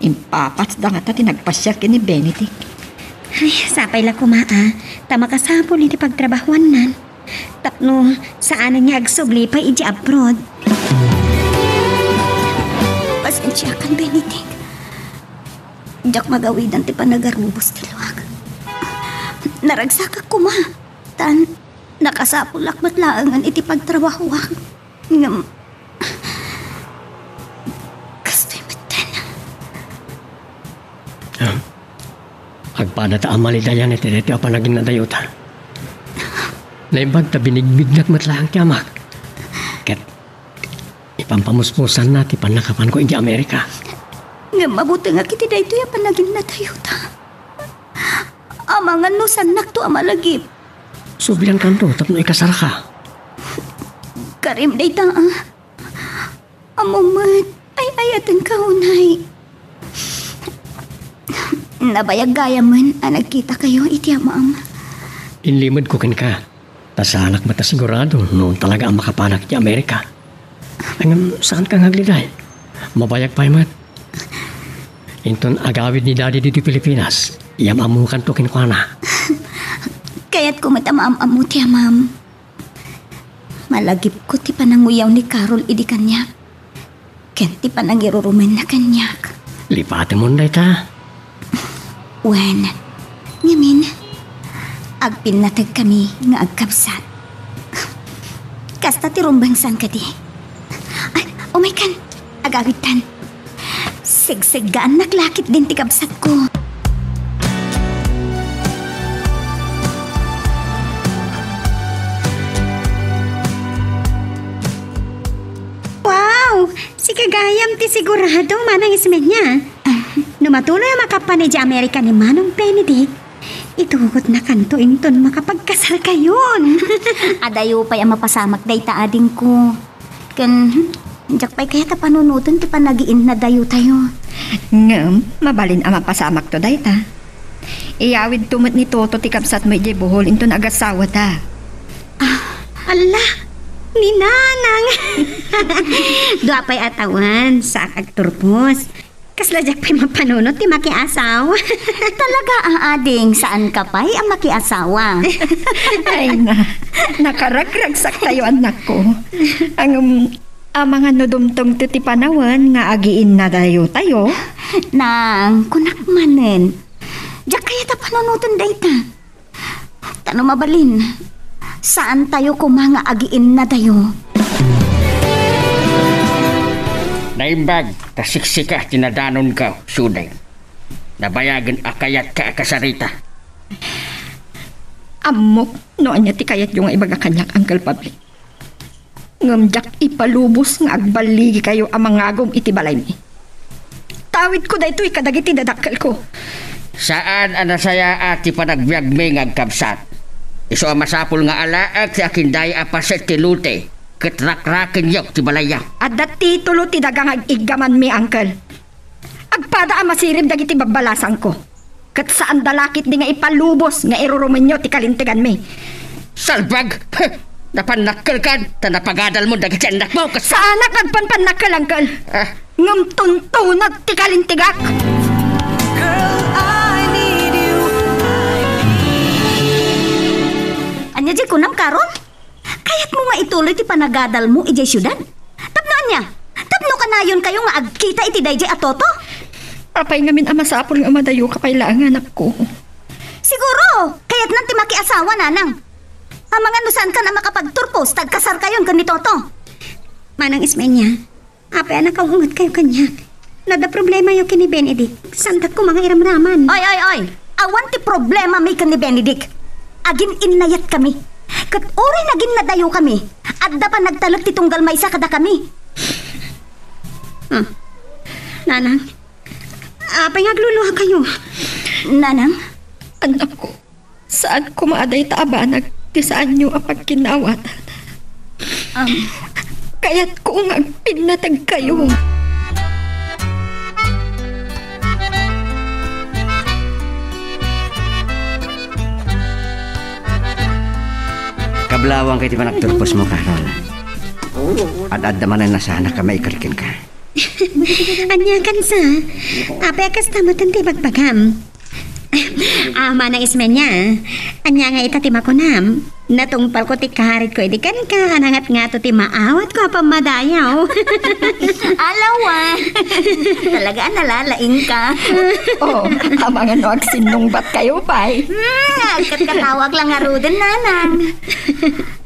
Impapasda ngata ti nagpasiar ken ni Benedict. Ay, sapay la koma a, ta makasapul iti pagtrabahuannan. Tapno saanen nga agsubli pay iti abroad. Pasensiakan, Benedict. Diak magawidan ti panagarubos ti luak. Naragsakak koma. Tan, nakasapulak met laengen iti pagtrabahuak. Ngem, kastoy metten. Ah, agpadata a malidayan iti daytoy a panaginnadayota. Naimbag ta binigbignak met laeng ti amak. Ket ipampamuspusanna ti pannakapanko idiay Amerika. Ngem mabutengak iti daytoy a panaginnadayota. Amangan no saannakto a malagip. Subliankanto tapno ikasaraka. Karim dayta, a. Ammom met, ay-ayatenka unay. Nabayag gayamen a nagkitakayo iti amam. Inlimedko kenka. Ta saanak met a sigurado no talaga a makapanak iti Amerika. Ngem saanka nga agliday. Mabayag pay met. Inton agawid ni Daddy ditoy Pilipinas, iyam-ammokanto kenkuana. Kayatko met a maam-ammo ti amam. Malagipko ti pananguyaw ni Carol idi kaniak. Ken ti panangirurumenna kaniak. Lipatemon dayta. Wen, ngamin, agpinnategkami nga agkabsat. Kasta ti rumbeng san kadi. Ay, umaykan, agawidtan. Segseggaannak la ketdin ti kabsatko. Wow! Sika gayam ti sigurado, Manang Ismeña. No matuloy a makapan idiay Amerika ni Manong Benedict, itugotnakanto inton makapagkasarkayon. Adayo pay a mapasamak dayta, adingko. Ken, hmm, diak pay kayat a panunoten ti panagiinnadayotayo. Ngem, mabalin a mapasamakto dayta. Iyawidto met ni Toto ti kabsatmo idiay Bohol inton agasawata. Ah, ala, ni Nanang! Dua pay a tawen, saak agturpos. Kasla diak pay mapanunot ti makiasawa. Talaga, a, ading, saanka pay a makiasawa? Ay na, nakaragragsaktayo, annakko. Ngem, Amangan no dumtengto ti panawen nga agiinnadayotayo. Nang, kunak manen. Diak kayat a panunoten dayta. Ta no mabalin, saantayo koma nga agiinnadayo. Naimbag, ta siksika ti nadanonko, Sudeng. Nabayagen a kayatka a kasarita. Ammok no ania ti kayatyo nga ibaga kaniak, Uncle Pabli. Ngem diak ipalubos nga agballigikayo a mangagum iti balaymi. Tawidko daytoy kadagiti dadakkelko. Saan a nasayaat ti panagbiagmi nga agkabsat. Isu a masapul nga alaek ti akinday a paset ti lote, ket rakrakenyo ti balayyo. Adda titulo ti daga nga ig-iggamanmi, Uncle. Agpada a masirib dagiti babbalasangko. Ket saanda la ketdi nga ipalubos nga irurumenyo ti kalinteganmi. Salbag! Heh! Napannakkelkan, ta napagadalmo dagiti annakmo, ket saanak agpanpannakkel, Uncle. Ah. Ngem tuntunek ti kalintegak. Girl, I need you. Ania diay kunam, Carol? Kayatmo nga ituloy ti panagadalmo idiay siudad? Tapno ania? Tapno kanayonkayo nga agkita iti daydiay a Toto? Apay ngamin a masapul nga madayoka pay laeng, anakko? Siguro, kayatnan ti makiasawa, nanang. Amangan no saankan a makapagturpos ta agkasarkayon ken ni Toto. Manang Ismeña, apay a nakaungetkayo kaniak? No adda problemayo ken ni Benedict, saandak koma nga iramraman. Oy, oy, oy! Awan ti problemami ken ni Benedict. Agin-innayatkami. Ket uray naginnadayokami, adda panagtalek ti tunggal maysa kadakami. Ah, Nanang, apay nga agluluhakayo? Nanang? Anakko, saan koma a dayta a banag ti saanyo a pagkinnaawatan. Am. Kayatko nga agpinnategkayo. Kablawangka iti panagturposmo, Carol. Ad-adda manen a saanka maikel kenka. Ania, kansa? Apay a kasta metten ti ibagbagam? Ah, Manang Ismeña, ania nga ita ti makunam? Natungpalko ti karitko idi kenka, a nangatngato ti maawatko a pammadayaw. Alawan! Talaga a nalalaingka. Oh, amangan no agsinnungbatkayo pay. Hmm, agkatkatawak la ngaruden, nanang.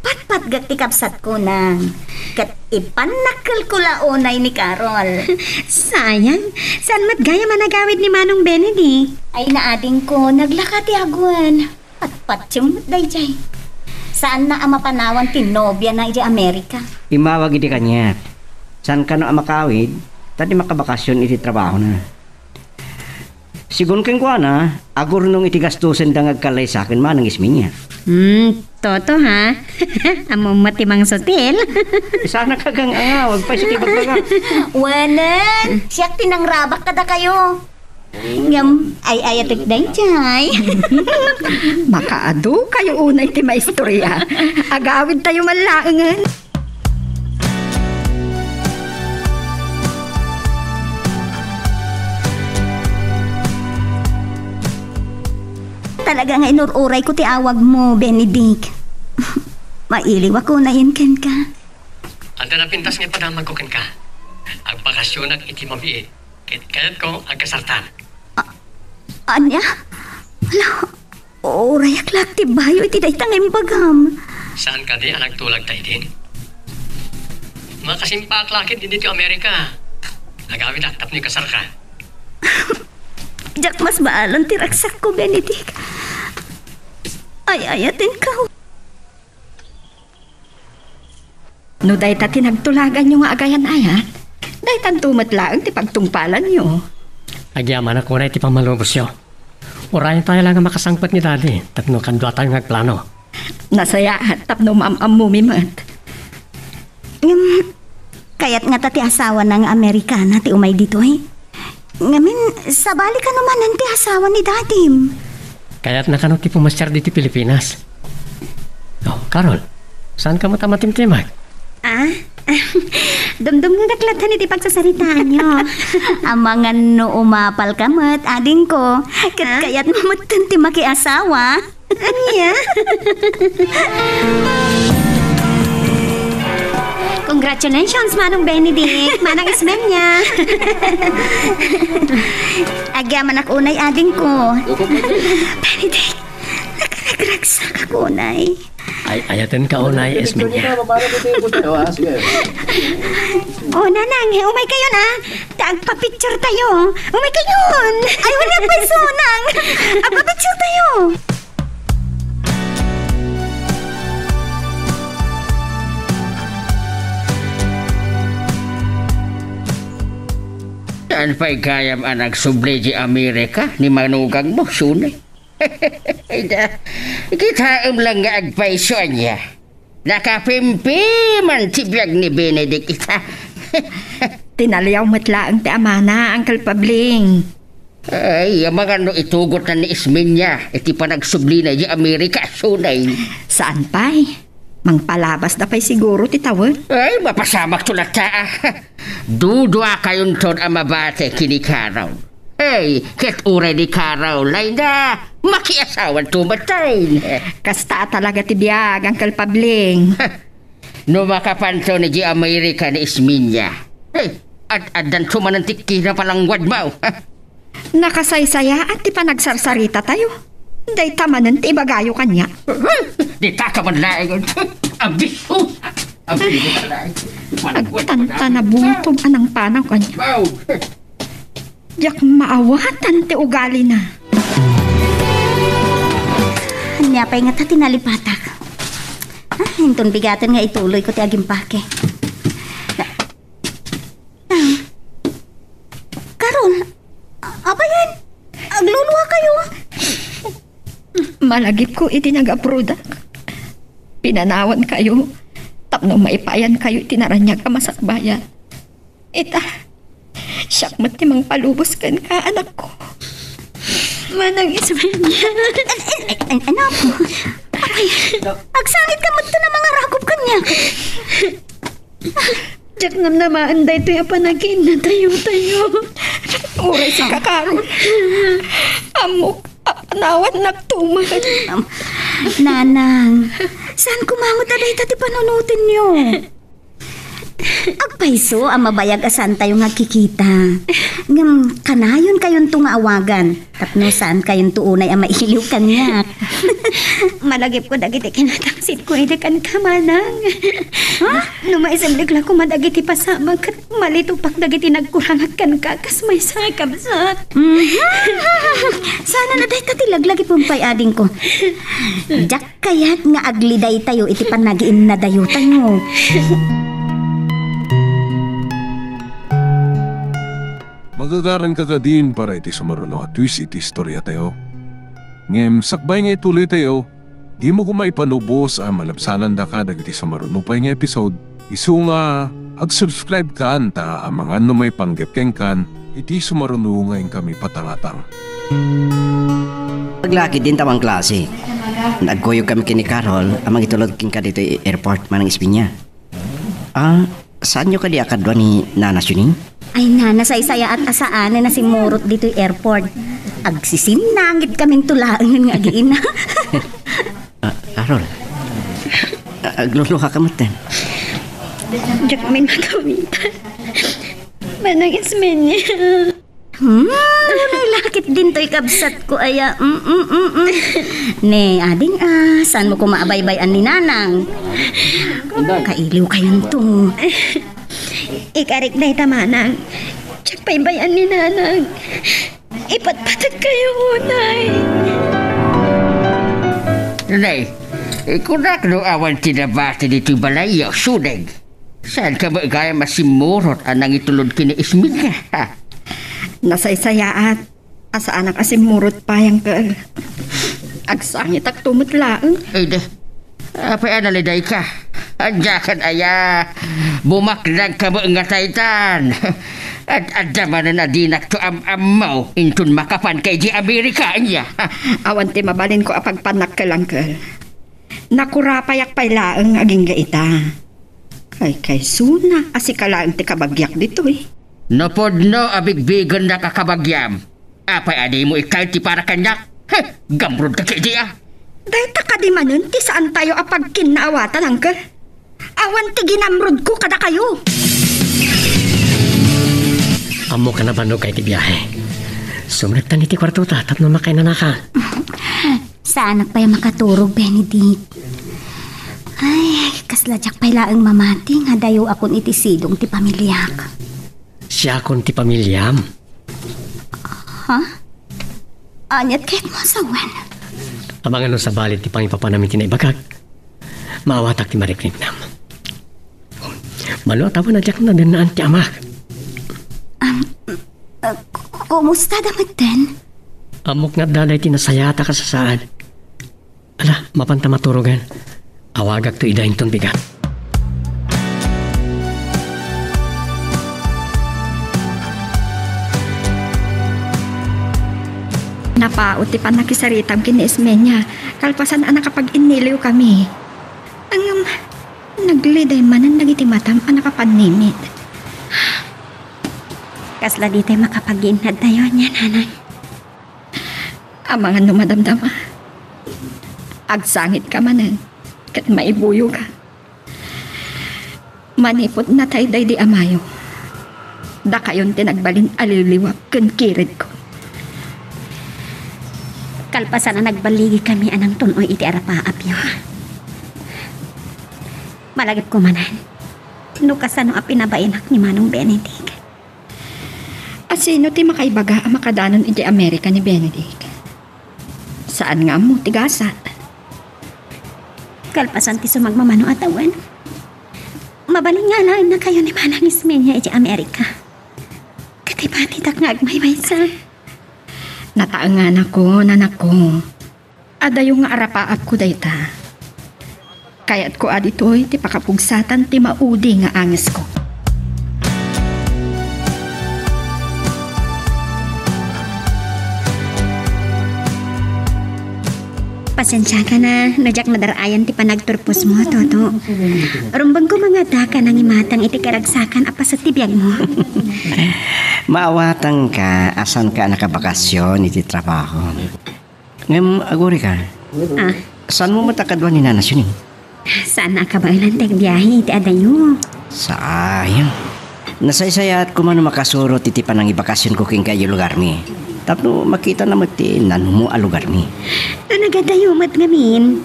Patpatgek ti kabsatko, nang. Ket ipannakkelko la unay ni Carol. Sayang, saan met gayam a nagawid ni Manong Benedict? Ay, naadingko, naglaka ti agwan. Patpatiem met daydiay. Saanna a mapanawan ti nobiana idiay Amerika. Immawag idi kaniak. Saan kano a makawid, ta di makabakasyon iti trabahona. Sigun kenkuana, agurnong iti gastosenda nga agkallaysaken, Manang Ismeña. Hmm, Toto, ha? Ammom met ti mangsutil. Saan a kagang-angawag pay sa ti bagbaga. Wanen, siak ti nangrabak kadakayo. Ngem, ay-ayatek daydiay. Makaadu kayo unay ti maistorya. Agawidtayo man laengen. Talaga nga inur-urayko ti awagmo, Benedict. Mailiwak unayen kenka. Adda napintas nga ipadamagko kenka. Agbakasyonak iti mabiit. Ket kayatko agkasartan. A-, ania? Hala, urayak laeng ti bayo iti dayta nga imbagam. Saan kadi a nagtulag ta idin? Makasimpaak la ketdi ditoy Amerika. Agawidak tapno ikasarka. Diak masbaalan ti ragsakko, Benedict. Ay-ayatenka. No dayta ti nagtulaganyo nga agayan-ayat, daytanto met laeng ti pagtungpalanyo. Agyamanak unay ti pammalubosyo. Urayentayo la nga makasangpet ni Daddy tapno kaduatayo nga agplano. Nasayaat tapno maam-ammomi met. Ngem, kayat ngata ti asawana nga Amerikana ti umay ditoy? Ngamin, sabali kano manen ti asawa ni Dadim? Kayatna kano ti pumasiar ditoy Pilipinas? Oh, Carol, saanka met a matimtimag? Ah? Dumdumngegak latta iti pagsasaritaanyo. Amangan no umapalka met, adingko. Ket Ah? kayatmo metten ti makiasawa. Ania? Congratulations, Manong Benedict, Manang Ismenia. Agyamanak unay, adingko. Benedict, nakaragragsak ako, unay. Ay, ayaten ka, unay, Ismenia. Oh, Nanang, umay kayo na. Ta agpa-picture tayo. Umay kayo. Ay, wala pa, Sonang. Agpa-picture tayo. Saan pay gayam a nagsubli di Amerika ni manugangmo, Sune? Ida, kitaem lang nga agpayso ania. Nakapimpiman ti biag ni Benedict ita. Tinaliaw met laeng ti amana, Uncle Pabling. Ay, amangan no itugotna ni Ismenia iti panagsublina di Amerika, Sunay. Saan pay? Mangpalabasda pay siguro ti tawen. Ay, mapasamakto latta, a. Duduakayonton a mabati ken ni Carol. Ay, ket uray ni Carol, ay na, makiasawanto met tayo. Kasta a talaga ti biag, Uncle Pabling. No makapanto ni di Amerika ni Ismenia. Ay, ad-addanto manen ti kinapalangguadmo. Nakasaysayaat ti panagsarsarita tayo. Dayta manen ti ibagayo kaniak. Dita ka man laeng. Abis, oh. Abis ka laeng. Agtantana butog a nangpanaw kaniak. Wow. Diak maawatan ti ugalina. Ania pay ngata ti nalipatak? Ah, inton bigaten nga ituloyko ti agimpake. Ah, Carol, a-, abayan, agluluha kayo. Malagipko iti nag-aprodak. Pinanawan kayo tapno maipayan kayo iti naraniag a masakbayan. Ita, siak met ti mangpalubos kenka, anakko. Manang Ismenia. An-, an-, an-, anak? Ay, agsangit ka met ti mangarakup kaniak. Diak namnamaen daytoy a panagiinnatayo tayo. Uray sika, Carol. Ammok a panawannak tuman. Um, Nanang, saan koma met a dayta ti panunotenyo? Agpayso a mabayag a saantayo nga agkikita. Ngem kanayon kayonto nga awagan tapno saan kayonto unay a mailiw kaniak. Malagipko dagiti kinatangsit ko idi kenka, manang. Ha? No maisemblik la koma dagiti pasamak ket malitupak dagiti nagkurangak kenka kas maysa nga kabsat. Mhm. Saan a dayta ti laglagipem pay, adingko. Diak kayat nga agli daytayo iti panagiinnadayo tayo. Magagaranka kadin para iti sumaruno a twist iti istoriatayo. Ngem sakbay nga ituloytayo, dimo koma ipanubos a malabsanandaka dagiti sumaruno pay nga episode. Isu nga, ag-subscribe kan ta amangan no maipanggep kenkan iti sumaruno nga inkami patangatang. Aglakid din tamang klase. Nagkuyog kami ken ni Carol a mangitulod kenka ditoy airport, Manang Espinia. Ah, saanyo kadi a kadua ni Nana Sining? Ay, Nana, saysayaat a saan a nasimmurot ditoy airport. Agsisinnangit kaminto laengen nga agiina. Ah, Carol. Ah, agluluha ka met, eh. Diak amin makawitan. Manang Ismenia. Hmm, nalakit dintoy kabsatko aya. Mm, mm, mm, mm. Ne, ading, ah, saanmo koma a baybay-an ni Nanang? Kailiw kayonto. Ikarik dayta, manang. Diak baybay-an ni Nanang. Ipatpateg kayo, unay. Nay, ikunak no awan ti nabati ditoy balayyo, Sudeg. Saanka met gayam a simmurot a nangitulod ken ni Esmeralda? Nasaysayaat a saanak a simmurot pay, Uncle. Agsangitakto met laeng. Ay, di. Apay a nalidayka? Ania ket aya, bumaknangka met nga taytan. Ad-adda manen a dinakto am-ammo inton makapanka idiay Amerika, ania? Awan ti mabalinko a pagpannak, Uncle. Nakurapayak pay laeng agingga ita. Kaykaysona a sika laeng ti kabagiak ditoy. No pudno a bigbigennak a kabagiam, apay a dimo ikkayo ti para kaniak? Heh, gamrudka ketdi a! Dayta kadi manen ti saantayo a pagkinnaawatan, Uncle. Awan ti ginamrodko kadakayo. Ammok a nabannog ka iti biahe. Sumrektan iti kuartota tapno makainanakan. Saanak pay a makaturog, Benedict. Ay, kasla diak pay laeng mamati nga adayoakon iti sidong ti pamiliak. Siakon ti pamiliam. Ha? Aniat kayatmo a sawen? Amangan no sabali ti pangipapanam iti naibagak, maawatak ti mariknam. Mano a tawen a diak nadennaan ti amak. Am, uh, k-, kumusta da metten? Ammok nga adda daydi nasayaat a kasasaad. Ala, mapanta maturogen. Awagakto ida inton bigat. Napaut ti pannakisaritam ken ni Ismeña, kalpasan a nakapag-inniliwkami. Ngem, nagliday manen dagiti matam a nakapannimit. Kasla ditay makapag-iinnadtayo ania, nanang? Amangan no madamdama, agsangitka manen ket maibuyoka. Manipud natay daydi amayo, dakayon ti nagbalin a liwliwak ken kiredko. Kalpasan a nagballigikami a nangtun-oy iti arapaapyo, malagipko manen no kasano a pinabainak ni Manong Benedict. A sino ti makaibaga a makadanon iti Amerika ni Benedict? Saan nga ammo ti gasat. Kalpasan ti sumagmamano a tawen, mabalin nga alaennakayo ni Manang Ismeña iti Amerika. Ket ibatidak nga agmaymaysa. Nataenganakon, anakko. Adayo nga arapaapko dayta. Kayatko a ditoy ti pakapugsatan ti maudi nga angesko. Pasiensiaka na no diak nadar-ayan ti panagturposmo, Toto. Rumbengko nga addaka nangimatang iti karagsakan a paset ti biagmo. Maawatangka a saanka a nakabakasyon iti trabaho. Ngem agurika. Ah. Saanmo met a kadua ni Nana Sining? Saan a kabaelan ti agbiahe iti adayo. Sayang. Nasaysayaat koma no makasurot iti panangibakasionko kenka iti lugarmi. Tapno makitana met ti nanumo a lugarmi. No nagadayo met ngamin.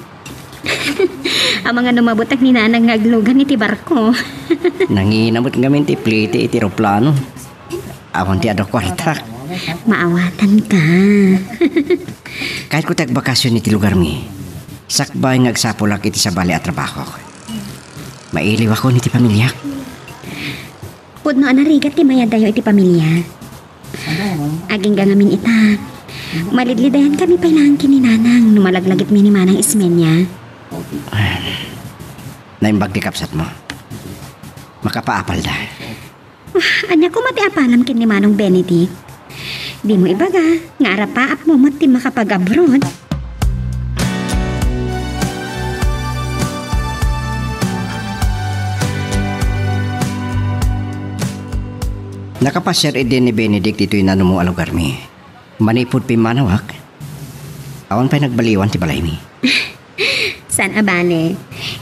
Amangan no mabutang ni Nanang nga aglugan iti barko. Nangina met ngamin ti plete iti eroplano. Awan ti adu a kuartak. Maawatanka. Kayatko ti agbakasion iti lugarmi. Sakbay nga agsapulak iti sabali a trabahok. Mailiwakon iti pamiliak. Pudno a narigat ti mayadayo iti pamilia. Agingga ngamin ita, malidlidayankami pay laeng ken ni Nanang no malaglagipmi ni Manang Ismeña. Naimbag ti kabsatmo. Makapaapalda. Ah, ania koma ti apalam ken ni Manong Benedict? Dimo ibaga nga arapaapmo met ti makapag-abroad. Nakapasiar idi ni Benedict ditoy nanumo a lugarmi. Manipud pimmanawak, awan pay nagbaliwan ti balaymi. Saan a bale,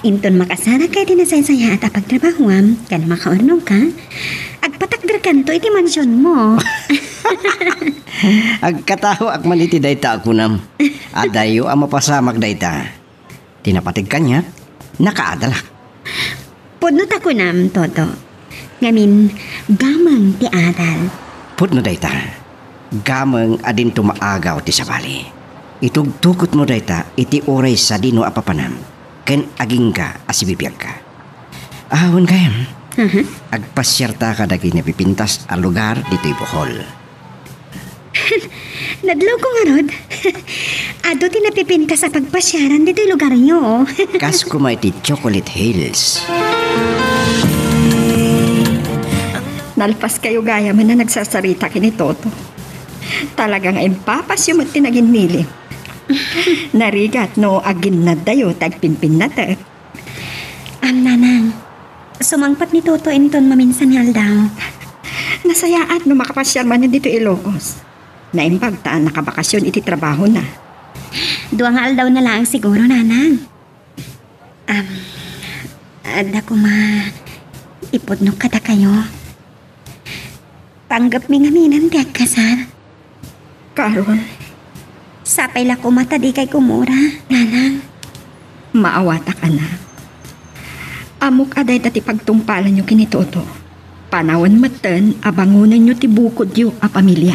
inton makasarakka iti nasaysayaat a pagtrabahoam ken makaurnongka, agpatakderkanto iti mansionmo. Agkataoak man iti dayta a kunam. Adayo a mapasamak dayta. Ti napateg kaniak, nakaadalak. Pudno ta kunam, Toto. Ngamin, gameng ti adal. Pudno dayta. Gameng a dinto maagaw ti sabali. Itugtugotmo dayta iti uray sadino a papanam ken agingga a sibibiagka. Awan gayam. Aha. Agpasiarta kadagiti napipintas a lugar ditoy Bohol. Nadlawko ngarud. Adu ti napipintas a pagpasiaran ditoy lugaryo. Kas koma iti Chocolate Hills. Nalpaskayo gayam a nagsasarita ken ni Toto. Talaga nga impapasyo met ti naginnilim. Narigat no aginnaddayo ti agpimpinnatek. Am, Nanang, sumangpet ni Toto inton maminsan nga aldaw. Nasayaat no makapasiar manen ditoy Ilocos. Naimbag ta nakabakasyon iti trabahona. Dua nga aldawna laeng siguro, Nanang. Am, Adda koma ipudnok kadakayo. Panggepmi ngaminen ti agkasar. Carol. Sapay la koma ta dikay kumura, nanang. Maawatak, anak. Ammok a dayta ti pagtungpalanyo ken ni Toto. Panawen metten a bangonenyo ti bukodyo a pamilia.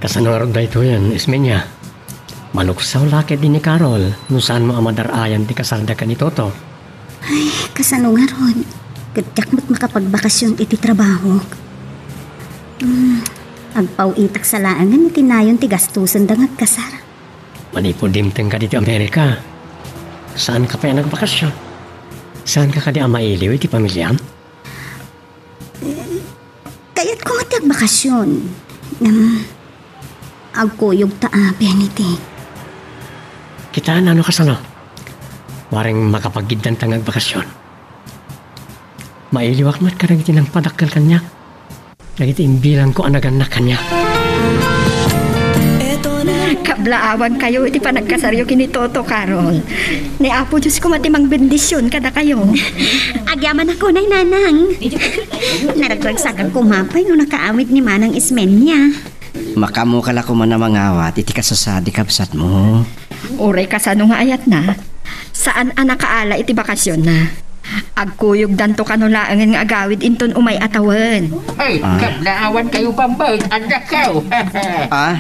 Kasano ngarud daytoyen, Ismeña? Maluksaw la ketdi ni Carol no saanmo a madar-ayan ti kasarda ken ni Toto. Ay, kasano ngarud? Ket diak met makapagbakasyon iti trabahok. Hmm, agpaw-itak sa laengen iti nayon ti gastosenda nga agkasar. Manipud dimteng kadi ti Amerika, saanka pay a nagbakasyon? Saanka kadi a mailiw iti pamiliam? Kayatko met ti agbakasyon. Ngem, agkuyogta a, Benedict. Kitaenna no kasano. Waring makapaggiddanta nga agbakasyon. Mailiwak met kadagiti nangpadakkel kaniak. Dagiti imbilangko a nagannak kaniak. Kablaawankayo iti panagkasaryo ken ni Toto, Carol. Ni Apo Dios koma ti mangbendision kadakayo. Agyamanak unay, nanang. Naragragsakan koma pay no nakaawid ni Manang Ismeña. Makaammoka la koma a mangawat iti kasasaad ti kabsatmo. Uray kasano nga ayatna, saan a nakaala iti bakasionna. Agkuyogdanto kano laengen nga agawid inton umay a tawen. Ay, Ah. Kablaawankayo, Bambay, andakaw. Ah,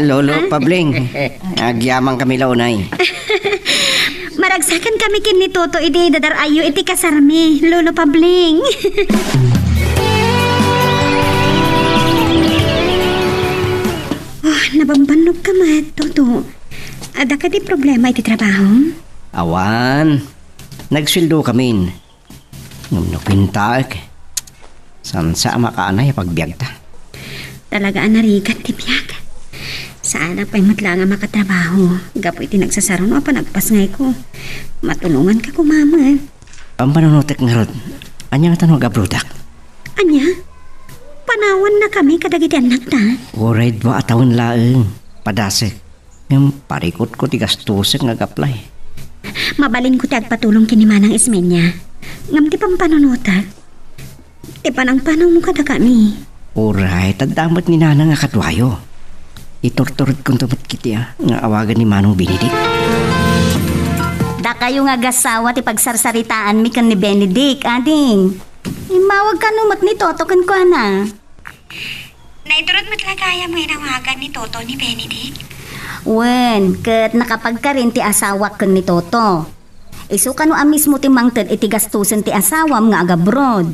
Lolo Pabling, agyamankami la unay. Maragsakan kami ken ni Toto idi idadar-ayyo iti kasarmi, Lolo Pabling. Oh, nabambannog ka met, Toto. Adda kadi problema iti trabaho? Awan. Nagsueldo kamin. Ngem no kuentaek, saan sa a makaanay a pagbiagta. Talaga a narigat ti biag. Saanak pay met laeng a makatrabaho gapu iti nagsasaruno a panagpasngayko. Matulonganka koma met. Pampanunotek ngarud, ania ngata no agabrodak? Ania? Panawannakami kadagiti annakta? Uray dua a tawen laeng, padasek. Ngem parikutko ti gastosek nga ag-apply. Mabalinko ti agpatulong ken ni Manang Ismeña. Ngem ti pampanunotek, ti panangpanawmo kadakami. Uray, ta adda met ni Nanang a kaduayo. Iturturedkonto met ketdi a nga awagan ni Manong Benedict. Dakayo nga agasawa ti pagsarsaritaanmi ken ni Benedict, ading. Immawag kano met ni Toto kenkuana. Naiturod met la gayam nga inawagan ni Toto ni Benedict? Wen, ket nakapagkarin ti asawak ken ni Toto. Isu kano a mismo ti mangted iti gastosen ti asawam nga agabroad.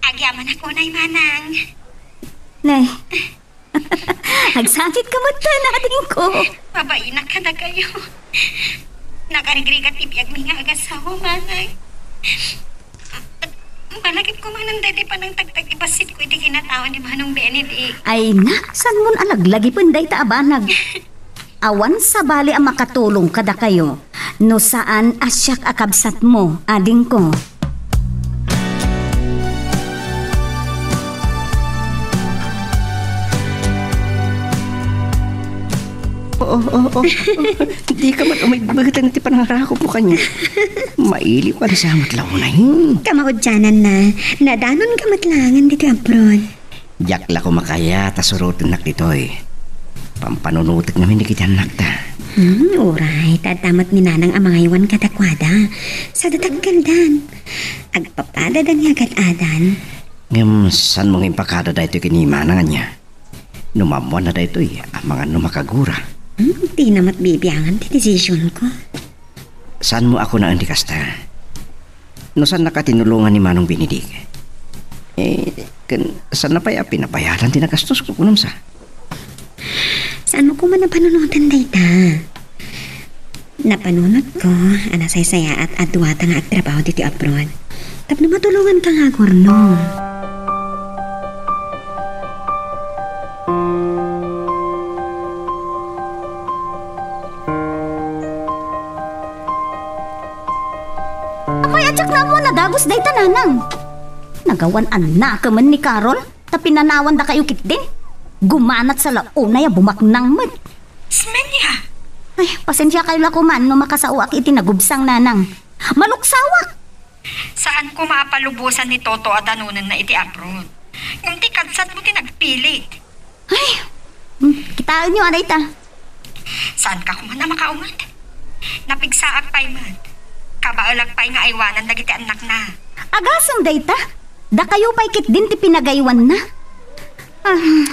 Agyamanak unay, Manang. Ne. Agsakit ka met, adingko. Mabainak kadakayo. Nakarigrigat ti biagmi nga agasawa, Manang. Malagipko manen daytoy panangtagtag ti bassit ko iti kinatao ni Manong Benedict. Ay na, saan mon a laglagipen dayta a banag? Awan sabali a makatulong kadakayo no saan a siak a kabsatmo, adingko. Oo, oo, oo. Dika met umigbeteng ti panangarakupmo kaniak. Mailiw ka sa met la unay. Kamaudiananna, nadanonka met laengen ditoy abroad. Diak la koma kayat a surotennak ditoy. Pampanunotek ngamin dagiti annakta. Hmm, uray, ta adda met ni Nanang a mangaywan kadakuada. Saan a dakkeldan. Agpapadada ni agad-adan. Ngem, saanmo nga impakada daytoy ken ni Manang ania? No maammoanna daytoy, amangan no makagura. Hmm, dina met bibiangan ti desisionko. Saanmo a kunaen ti kasta? No saannaka tinulongan ni Manong Benedict, eh, ken saanna pay a pinabayadan ti nagastosko, kunam sa? Saanmo koma a panunoten dayta? Napanunotko a nasaysayaat a duata nga agtrabaho ditoy abroad tapno matulonganka nga agurnong. Apay a diak naammo a nadagus dayta, Nanang? Nagawan a nakemen ni Carol ta pinanawandakayo ketdin? Gumanat sa la unay a bumaknang met. Smenya! Ay, pasensiakayo la koman no makasaoak iti nagubsang, nanang. Maluksawak! Saan koma a palubosan ni Toto a danonenna iti abroad. Ngem ti kabsatmo ti nagpilit. Ay, mm, kitaenyo a dayta. Saanka koman a makaunget? Napigsaak pay met. Kabaelak pay nga aywanan dagiti annakna. Agasem dayta? Dakayo pay ketdin ti pinagaywanna? Ah,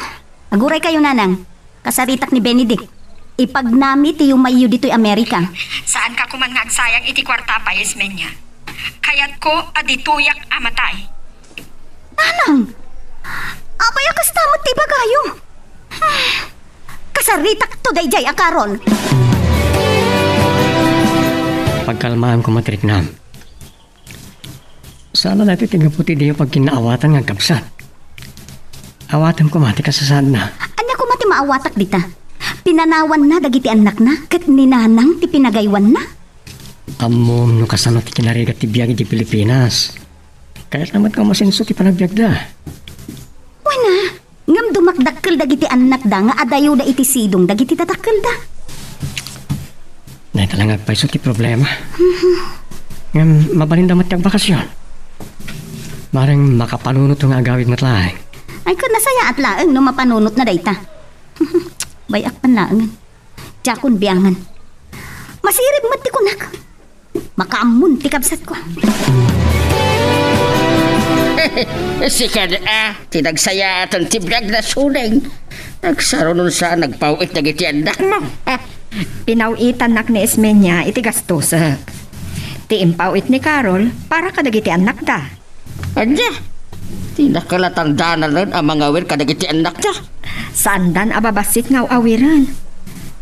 aguraykayo, nanang. Kasaritak ni Benedict. Ipagnami ti yumayyo ditoy Amerika. Saanka koman nga agsayang iti kuarta, Payes Menya. Kayatko a ditoyak a matay. Nanang! Apay a kasta met ti ibagayo? Kasaritakto daydiay a Carol. Pagkalmaem koma ti riknam. Saan a daytoy ti gapu ti diyo pagkinnaawatan nga agkabsat. Awatem koma ti kasasaadna. Ania koma ti maawatak dita? Pinanawanna dagiti annakna ket ni nanang ti pinagaywanna? Ammom no kasano ti kinarigat ti biag idiay Pilipinas. Kayatna met nga umasenso ti panagbiagda. Wen a, ngem dumakdakkel dagiti annakda nga adayoda iti sidong dagiti dadakkelda. Dayta la nga agpayso ti problema. Ngem mabalinda met ti agbakasyon. Bareng makapanunot nga agawid met laeng. Ay, ket nasayaat laeng no mapanunotna dayta. Bay-ak pay laengen. Diakon biangan. Masirib met ti kunak. Makaammon ti kabsatko. Sika a, ti nagsayaatan ti biag, Suneng. Nagsarunon sa nagpaw-it dagiti annakmo. Pinaw-itannak ni Esmenia iti gastosek. Ti impaw-it ni Carol para kadagiti annakda. Ania? Ti nakalatangdananen a mangawir kadagiti annakda? Saandan a babassit nga aw-awiren.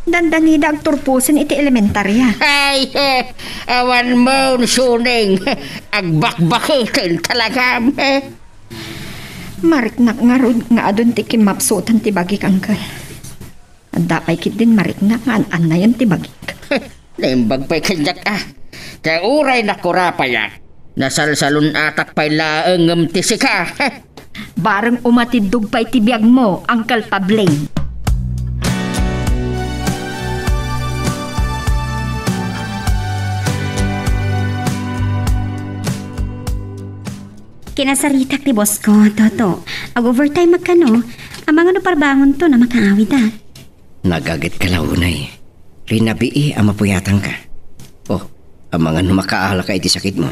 Dandanida agturposen iti elementaria. Ay, eh, awan mo, Suneng. Agbakbaketen talagam, eh. Mariknak ngarud nga adun ti kimmapsutan ti bagik, Angkel. Adda pay ketdin mariknak nga an-annayen ti bagik. Naimbag pay kaniak a. Ta uray nakurapayak, nasalsalun-atak pay laeng ngem ti sika. Bareng umatiddog pay ti biagmo, Uncle Pabling. Kinasaritak ti boss ko, Toto. Ag-overtime ak kano. Amangan no parbangonto a makaawid a. Nagagetka la unay. Rinabii a mapuyatanka. Oh, amangan no makaalaka iti sakitmo.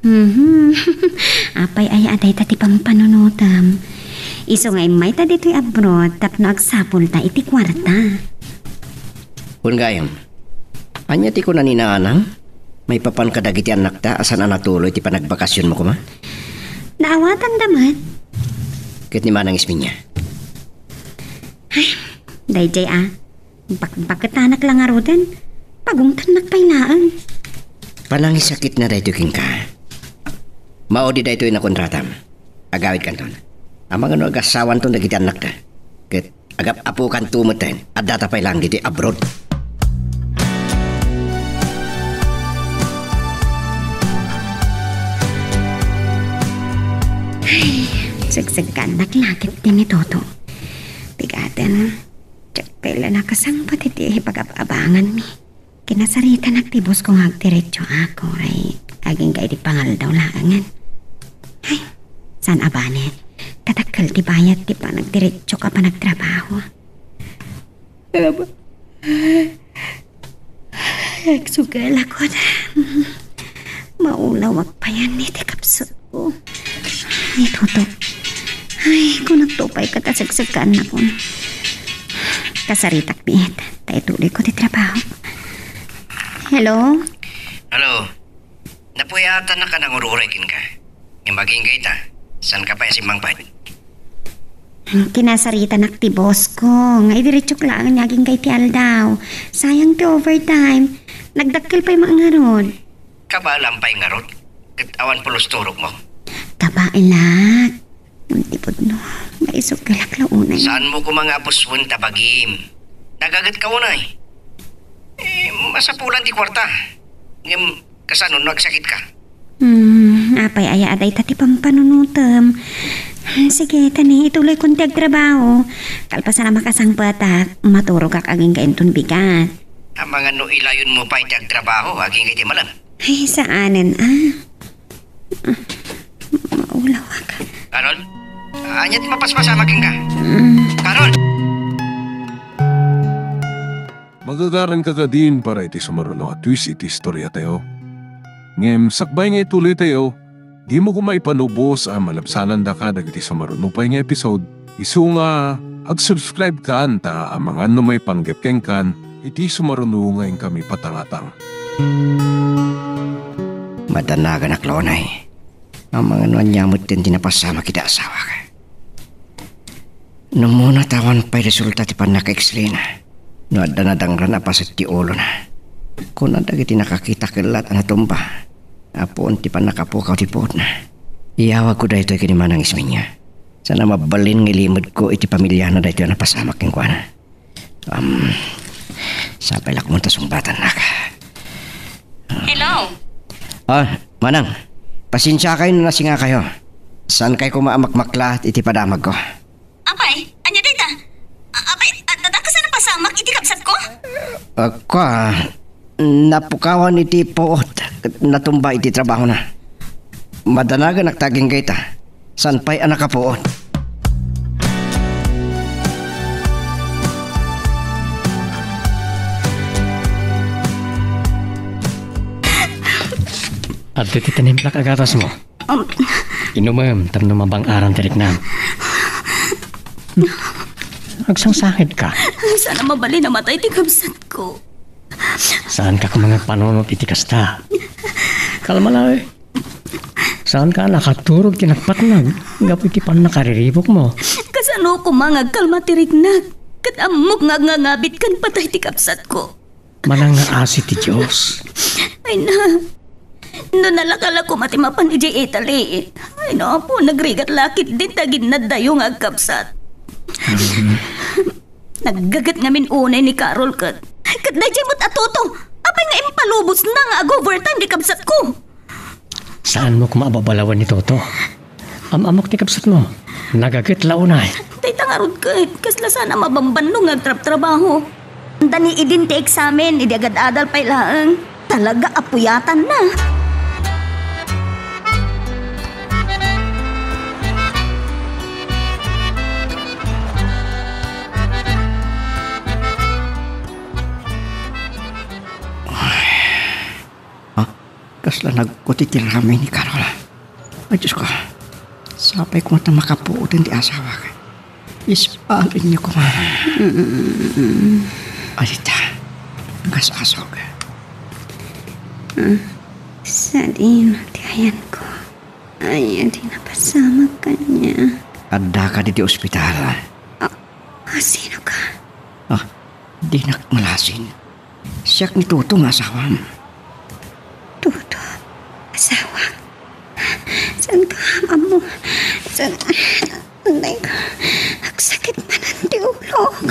Mhm. Apay aya a dayta ti pampanunotem? Isu nga immayta ditoy abroad tapno agsapulta iti kuarta. Wen gayam, ania ti kuna ni nanang? Maipapan kadagiti annakta a saan a natuloy ti panagbakasionmo koma? Naawatanda met. Ket ni Manang Esmenia? Ay, daydiay a. Bakbaketanak la ngaruden. Pagungtannak pay laeng. Panangisakitna daytoy kenka. Maudi daytoy a kontratam. Agawidkanton. Amangan no agasawanton dagiti annakta. Ket agap-apokanto metten, addata pay laeng ditoy abroad. Ay, segsegkaannak la ketdi ni Toto. Pigaten, diak pay la nakasangpet iti ipagab-abanganmi. Kinasaritanak ti boss ko nga agdiretso ako, ay, agingga iti pangaldaw laengen. Ay, saan a banen? Kadakkel ti bayad ti panagdiretsok a panagtrabaho. Aba. Agsugal ako. Maulawak payen iti kapsut. Ay, Toto. Ay, kunakto pay ket asegsegkaannakon. Kasaritak met, ta ituloyko ti trabaho. Hello? Hello. Napuyatanak a nangururay kenka. Ngem agingga ita, saanka pay a simmangpet? Kinasaritanak ti boss ko, nga idiretsok laeng nga agingga iti aldaw. Sayang ti overtime. Nagdakkel pay met ngarud. Kabaelam pay ngarud, ket awan pulos turogmo? Kabaelak. Ngem ti pudno, maisugalak la unay. Saanmo koma nga apuswen ta bagim? Nagagetka unay. Eh, masapulan ti kuarta. Ngem, kasano no agsakitka? Hmm, apay aya a dayta ti pampanunotem? Sige, kani, ituloykon ti agtrabaho. Kalpasan a makasangpetak, maturogak agingga inton bigat. Amangan no ilayonmo pay ti agtrabaho agingga iti malem. Ay, saanen, ah. Ah, maulawak. Carol? Ania ti mapaspasamak kenka? Mm. Carol! Magagaranka kadin para iti sumaruno a twist iti istoriatayo. Ngem sakbay nga ituloytayo, dimo koma ipanubos a malabsanandaka dagiti sumaruno pay nga episode, isu nga ag-subscribe kan ta amangan no maipanggep kenkan iti sumaruno nga inkami patangatang. Madanaganak la unay. Amangan no ania met ti napasamak iti asawak. No umuna ta awan pay resulta ti pannaka-X-ray-na, no adda nadangran a paset ti ulona. Kuna dagiti nakakita ket latta a natumba, apuon ti pannakapukaw ti puotna. Iyawagko daytoy ken ni Manang Ismeña. Saan a mabalin nga ilimedko iti pamiliana daytoy a napasamak kenkuana. Um, sapay la koma ta sungbatannak. Hello? Ah, Manang, pasensiakayo no nasingakayo. Saankay koma a makmaklat iti padamagko. Apay, ania dayta? A-, apay, adda dakayo a napasamak iti kabsatko? Ako, ah, napukawan iti puot, natumba iti trabahona. Madanaganak ta agingga ita. Saan pay a nakapuot? Adda ti tinimplak a gatasmo. Um. Inumem tapno mabang-aran ti riknam. Agsangsangitka. Saan a mabalin a matay ti kabsatko. Saanka koma nga agpanunot iti kasta. Kalma la, eh. Saanka a nakaturog ti nagpatnag gapu iti pannakariribukmo. Kasano koma nga agkalma ti riknak? Ket ammok nga agngangabit ken patay ti kabsatko. Manangngaasi ti Dios. Ay na, no nalaka la koma ti mapan idiay Italy. Ay no, Apo, nagrigat la ketdin ti aginnaddayo nga agkabsat. Mhm. Naggaget ngamin unay ni Carol ket, ket daydiay met a Toto. Apay nga impalubosna nga ag-overtime ti kabsatko? Saanmo koma a babalawen ni Toto. Am-ammok ti kabsatmo. Nagaget la unay. Dayta ngarud ket, kasla saan a mabambannog nga agtrabtrabaho. Ania idin ti eksamen, idi agad-adal pay laeng. Talaga a puyatanna. Ah, kasla nagkuti ti ramay ni Carol. Ay, Diyos ko. Sapay koma ta makapuoten ti asawak. Ispalinyo koma. Ay, ta. Kas asok. Ah, sadino ti ayanko. Ay, di napasamak kaniak. Adda kadi ti ospital. Ah, ah, sino ka? Ah, dinak malasin. Siak ni Toto nga asawam. Toto? Asawa? Saan ka, ammo? Saan? Anay ka. Agsakit manen ti ulok.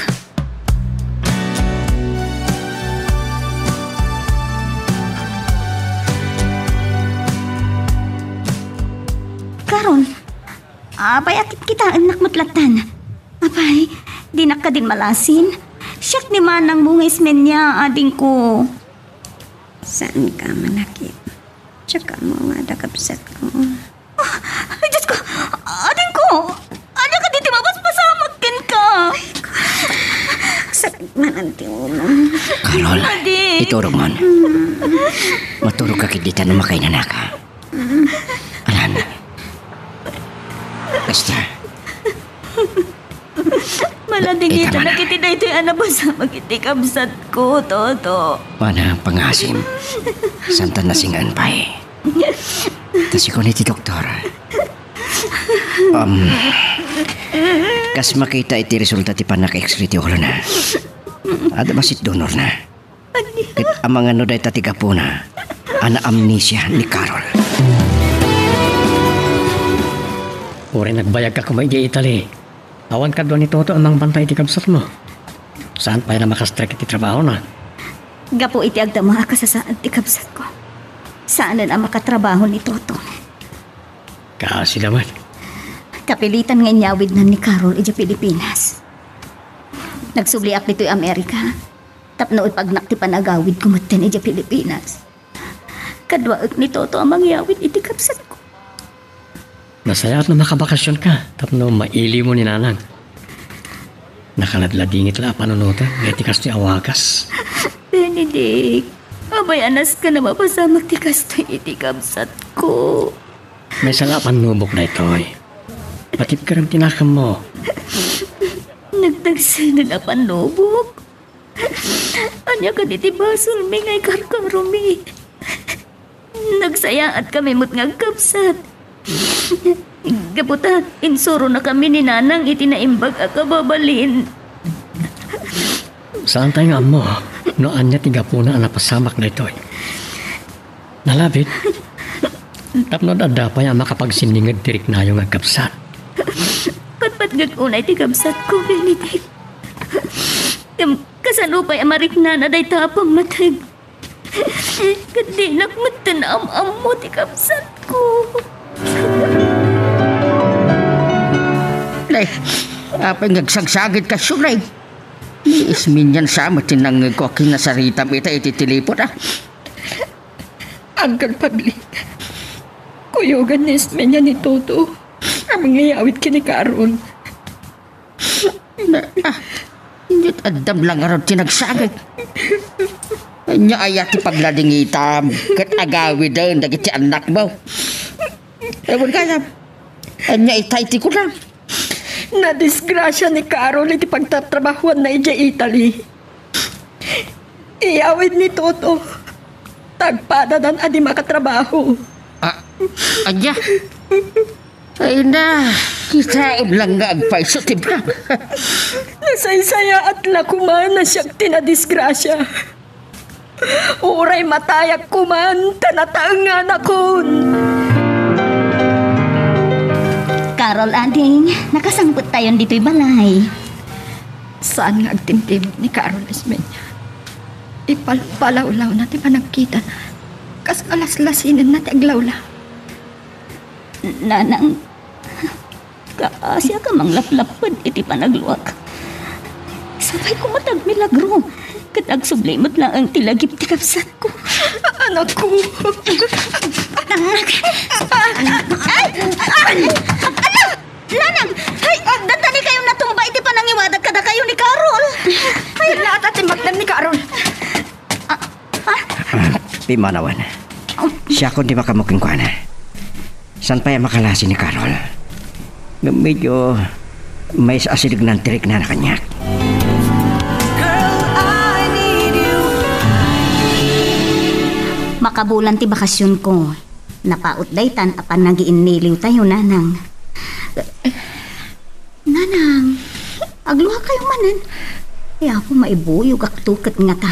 Karon, apay a kitkitaennak met lattan? Apay, dinak kadin malasin? Siak ni manangmo nga Ismeña, adingko. Saan ka manakit? Tsaka mo nga adda kabsatko. Ah, ay, Diyos ko! Adingko! Ania kadi ti mapaspasamak kenka? Sakit manen ti ulo. Carol, Adi. Iturog man. Maturog ka ketdi ta no makainanaka. Alan. Basta. Maladingitanak iti daytoy a napasamak iti kabsatko, Toto. Mana pangasim. Saan ta nasingaan pay. Ta sikuan iti doktor. Um, kas makita iti resulta ti pannaka-X-ray ti ulona. Adda bassit donorna. Ket amangan no dayta ti gapuna a naamnesia ni Carol. Uray nagbayagka koma idiay Italy, awan kadua ni Toto a mangbantay iti kabsatmo. Saan pay la makastrek iti trabahona. Gapu iti agdama a kasasaad ti kabsatko, saanen a makatrabaho ni Toto. Kaasi da met. Kapilitan nga inyawidnan ni Carol idiay Pilipinas. Nagsubliak ditoy Amerika tapno ipagnak ti panagawidko metten idiay Pilipinas. Kaduaek ni Toto a mangyawid iti kabsatko. Nasayaat no makabakasionka tapno mailimo ni Nanang. Nakaladladingit la a panunotem nga iti kastoy a wagas. Benedict, abay, anas ka na mapasamak ti kastoy iti kabsatko. Maysa nga a pannubok daytoy. Patibkerem ti nakemmo. Nagtagsenen a pannubok? Ania kadi ti basolmi nga ikarkaromi? Nagsayaatkami met nga agkabsat. Gapu ta, insuronakami ni Nanang iti naimbag a kababalin. Saantay nga ammo no ania ti gapuna a napasamak daytoy. Nalabit, tapno adda pay a makapagsinninged ti riknayo nga agkabsat. Patpatgek unay ti kabsatko, Benedict. Ngem kasano pay a mariknana dayta a pammateg? Ket dinak metten am-ammo ti kabsatko. Nay, apay nga agsagsagitka isu, Nay? Ni Ismenian sa met ti nangngegko a kinasaritam ita iti tilipon, a. Uncle Pabli, kuyogan ni Ismenia ni Toto a mangyawid ken ni Carol. Na, ah, inyat addam la ngarud ti nagsagek. Ania aya ti pagladingitam ket agawiden dagiti annakmo? Ewan kayam. Ania itay ti kunam? Nadisgrasia ni Carol iti pagtatrabahuanna idiay Italy. Iyawid ni Toto. Tagpadadan a di makatrabaho. Ah, ania? Ay na, kitaem lang nga agpayso ti bra. Nasaysayaat la koma a siak ti nadisgrasia. Uray matayak koman ta nataenganakon. Carol, ading, nakasangpettayon ditoy balay. Saan nga agtimtimok ni Carol, Ismenia. Ipalpalawlawna ti panagkitana. Kas nga laslasinenna ti aglawlaw. Nanang, kaasiak a manglaplapped iti panagluak. Sapay koma ti agmilagro, ket agsubli met laeng ti lagip ti kabsatko. Anakko! Ay! Ay! Ala! Nanang! Ay! Adda tanikayo natumba iti panangiwadak kadakayo ni Carol! Ay! Laat ti matnag ni Carol! Ah, ah. Pimmanawen. Siakon ti makaammo kenkuana. Saan pay a makalasi ni Carol. Ngem medyo maysa a sidegnan ti riknana kaniak. Makabulan ti bakasionko. Napaut daytan a panagiinniliwtayo, Nanang. Nanang, agluakayo manen. Ay, Apo, maibuyogakto ket ngata.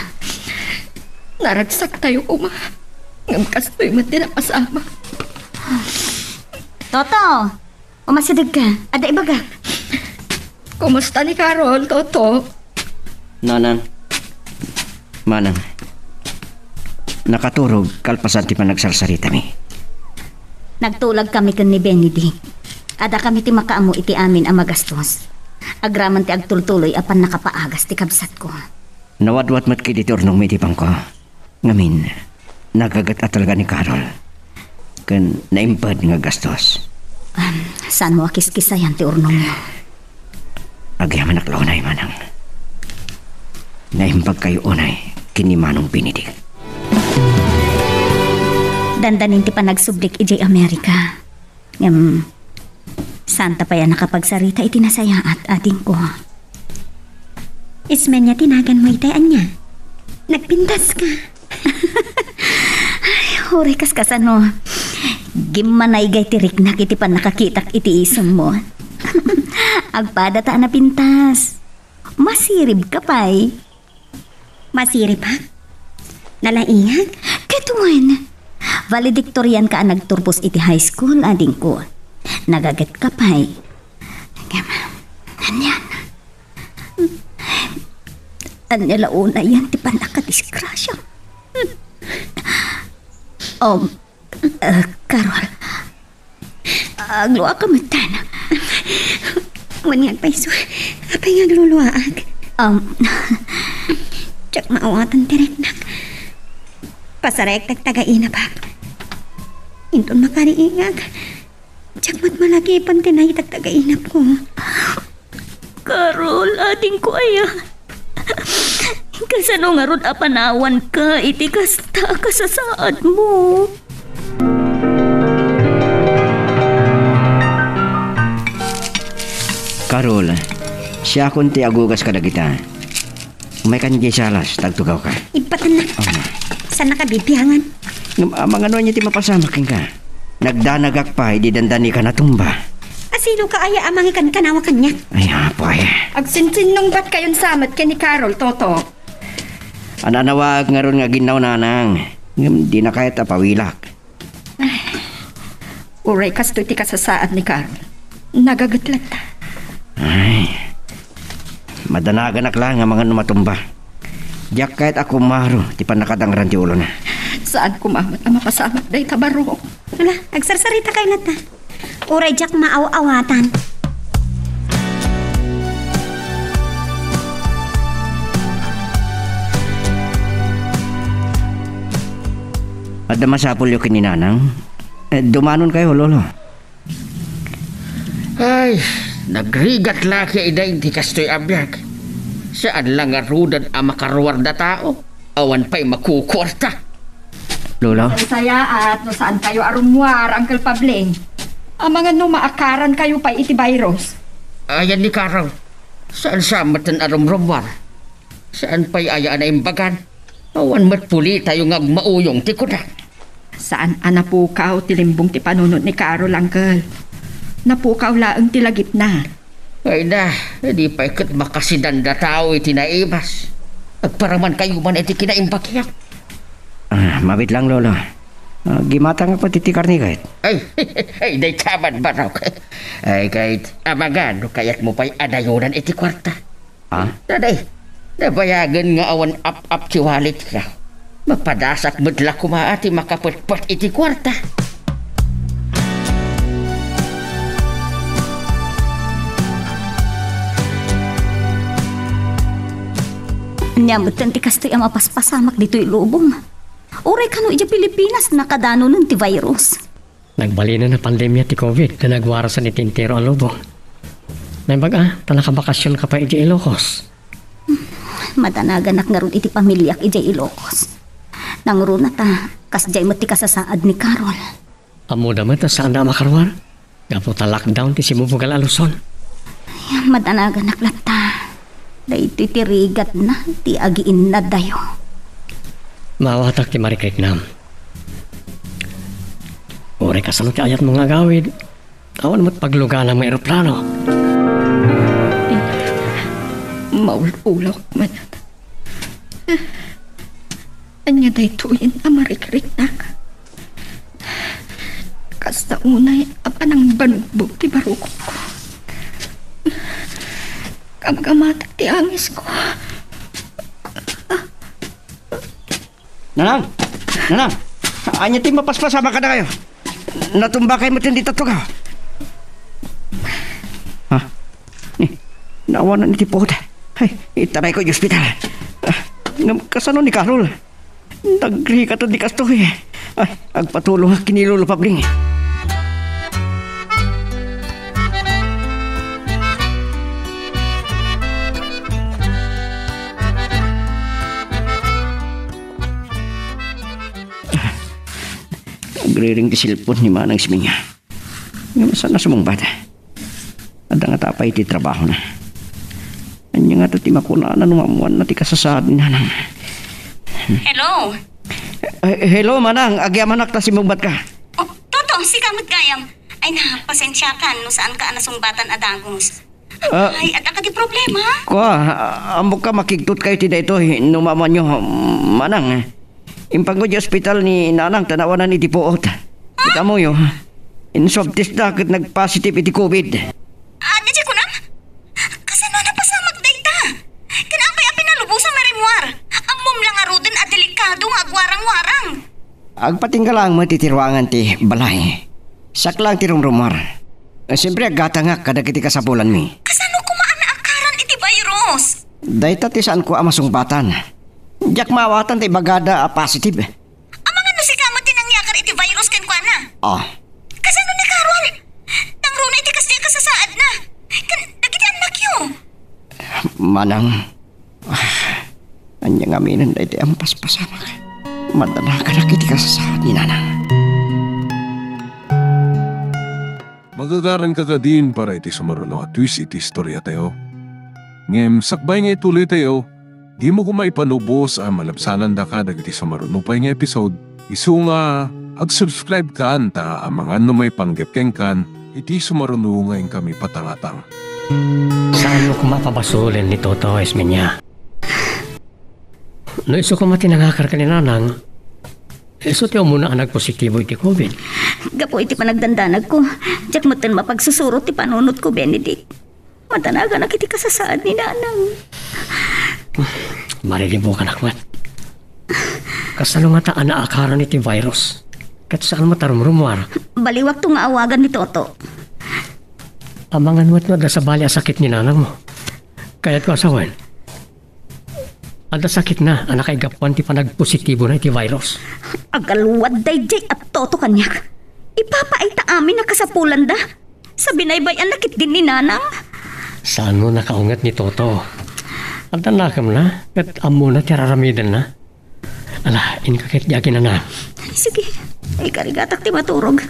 Naragsaktayo koma. Ngem kastoy met ti napasamak. Toto, umasidegka. Adda ibagak. Kumusta ni Carol, Toto? Nanang. Manang. Nakaturog kalpasan ti panagsarsaritami. Nagtulagkami ken ni Benedict. Addakami ti makaammo iti amin a magastos. Agraman ti agtultuloy a pannakapaagas ti kabsatko. Nawadwat met kadagiti urnongmi iti bangko. Ngamin, nagaget a talaga ni Carol. Ken naimbag nga gastos. Am, saanmo a kiskisayan ti urnongyo? Agyamanak la unay, Manang. Naimbagkayo unay ken ni Manong Benedict. Dandanin ti panagsublik idiay Amerika. Ngem, saanta pay a nakapagsarita iti nasayaat, adingko. Ismenia ti naganmo itay, ania? Nagpintaska. Ay, uray kaskasano. Gimmanay gay ti riknak iti pannakakitak iti isummo. Agpadata a napintas. Masiribka pay. Masiribak? Nalaiag? Ket wen, valedictorian ka a nagturpos iti high school, adingko. Nagagetka pay. Ngem, anian? Ania la unayen ti pannakadisgrasia? Um, eh, Carol, agluaka metten. Wen nga agpayso, apay nga agluluaak? Um, diak maawatan ti riknak. Pasarek ti agtagainapko. Inton makariingak, diak met malagipen ti naited ti agtagainapko. Carol, adingko aya. Kasano ngarud a panawanka iti kasta a kasasaadmo? Carol, siakon ti agugas kadagita. Umaykan idiay salas, ta agtugawka. Ibbatanna. Saan nakabibiangan? Ngem amangan no ania ti mapasamak kenka? Nagdanagak pay idi dandani ka natumba. Asinoka aya a mangikankanawa kaniak? Ay, apo aya. Agsinsinnungbatkayon sa met ken ni Carol, Toto. Ananawaak ngarud nga aginnaw, nanang. Ngem dina kayat a pawilak. Uray kastoy ti kasasaad ni Carol, nagaget latta. Ay, madanaganak la nga amangan no matumba. Diak kayat a kumaro ti pannakadangran ti ulona. Saan koma met a mapasamak dayta baro. Ala, agsarsaritakayo latta. Uray diak maaw-awatan. Adda masapulyo ken ni Nanang? Eh, dumanonkayo, Lolo. Ay, nagrigat la kayat idi ti kastoy a biag. Saan la ngaruden a makaruarda tao. Awan pay makukuarta. Lolo? Sayaat no saankayo a rummuar, Uncle Pabling. Amangan no maakarankayo pay iti virus. Ayan ni Carol. Saan sa metten a rumrummuar? Saan pay aya a naimbagan? Awan met pulitayo nga agmauyong ti kuna. Saan a napukaw ti limbong ti panunot ni Carol, Uncle. Napukaw laeng ti lagipna. Ay na, di pay ket makasidanda tao iti naibas. Agparamankayo man iti kinaimbagyo. Ah, mabit lang, Lolo. Ah, gimatangak pay ti karne ket. Ay, ay, dayta man, barok. Ay, ket, amangan no kayatmo pay a dayonan iti kuarta. Ha? Daday, nabayagen nga awan ap-ap ti wallet ka. Mapadasak met la koma ti makapetpet iti kuarta. Ania metten ti kastoy a mapaspasamak ditoy lubong? Uray kano idiay Pilipinas nakadanonen ti virus. Nagbalinen a pandemia ti covid ta nagwarasen iti entero a lubong. Naimbag a, ta nakabakasionka pay idiay Ilocos. Madanaganak ngarud iti pamiliak idiay Ilocos. Nangruna ta, kasdiay met ti kasasaad ni Carol. Ammoda met a saanda a makaruar, gapu ta lockdown ti simubugal a Luzon. Ay, madanaganak latta. Daytoy ti rigatna ti agiinnadayo. Maawatak ti marikriknam. Uray kasano ti ayatmo nga agawid, awan met pagluganam nga eroplano. Maul-ulok man. Ania daytoyen a marikriknak? Kasta unay a panangbanugbog ti barukotko. Gamgamatek ti angisko. Nanang! Nanang! Ania ti mapaspasamak kadakayo? Natumbakay met iti tugaw. Ha? Ni, naawanan iti puot. Ay, itarayko iti ospital. Ah, ngem kasano ni Carol? Nagrigat ti kastoy. Ay, agpatulongak ken ni Lolo Pabling. Agriring ti cellphone ni Manang Siminya. Ngem saan a sumungbat? Adda ngata pay ti trabahona. Ania ngata ti makunana no maammoanna ti kasasaad ni Nanang? Hello? Eh, hello, Manang. Agyamanak ta simmungbatka. Oh, Toto, sika met gayam. Ay na, pasensiakan no saanka a nasungbatan a dagus. Ah, ay, adda kadi problema? Kua, ah, ammok a makigtotkayo iti daytoy no maammoanyo, Manang. Impangko iti ospital ni Nanang ta naawanan iti puot. Kitamoyo, inswab testda ket nagpositive iti covid. Ania ti kunam? Kasano a napasamak dayta? Ken apay a pinalubosam nga rimmuar? Ammom la ngaruden a delikado nga agwarang-warang. Agpatingga laeng met iti ruangan ti balay. Siak laeng ti rumrummuar. Eh, siyempre, aggatangak kadagiti kasapulanmi. Kasano koma a naakaran iti virus? Dayta ti saanko a masungbatan. Diak maawatan ta ibagada a positive. Amangan no sika met ti nangyakar iti virus kenkuana. Ah. Kasano ni Carol? Nangruna iti kasdi a kasasaadna. Ken dagiti annakyo. Manang, ah, ania ngaminen daytoy a mapaspasamak? Madanaganak iti kasasaad ni Nanang. Magagaranka kadin para iti sumaruno a twist iti istoriatayo. Ngem sakbay nga ituloytayo, dimo koma ipalubos a malabsanandaka dagiti sumaruno pay nga episode, isu nga ag-subscribe kan ta amangan no maipanggep kenkan iti sumaruno nga inkami patangatang. Saanmo koma pabasolen ni Toto, Esminia. No isu koma ti nangakar ken ni Nanang, isu ti umuna a nagpositibo iti covid. Gapu iti panagdandanagko, diak metten mapagsusurot ti panunotko, Benedict. Madanaganak iti kasasaad ni Nanang. Mariribukanak met. Kasano ngata a naakaran iti virus? Ket saan met a rumrumuar? Baliwakto nga awagan ni Toto. Amangan met no adda sabali a sakit ni Nanangmo. Kayatko a sawen. Adda sakitna a nakaigapuan ti panagpositibona iti virus. Agalwad daydiay a Toto kaniak. Ipapaayta amin a kasapulanda. Sa binaybay-anna ketdin ni Nanang. Saan mo nakaunget ni Toto? Adda nakemna, ket ammona ti araramidenna. Ala, inka ketdi aginana. Sige, ikarigatak ti maturog.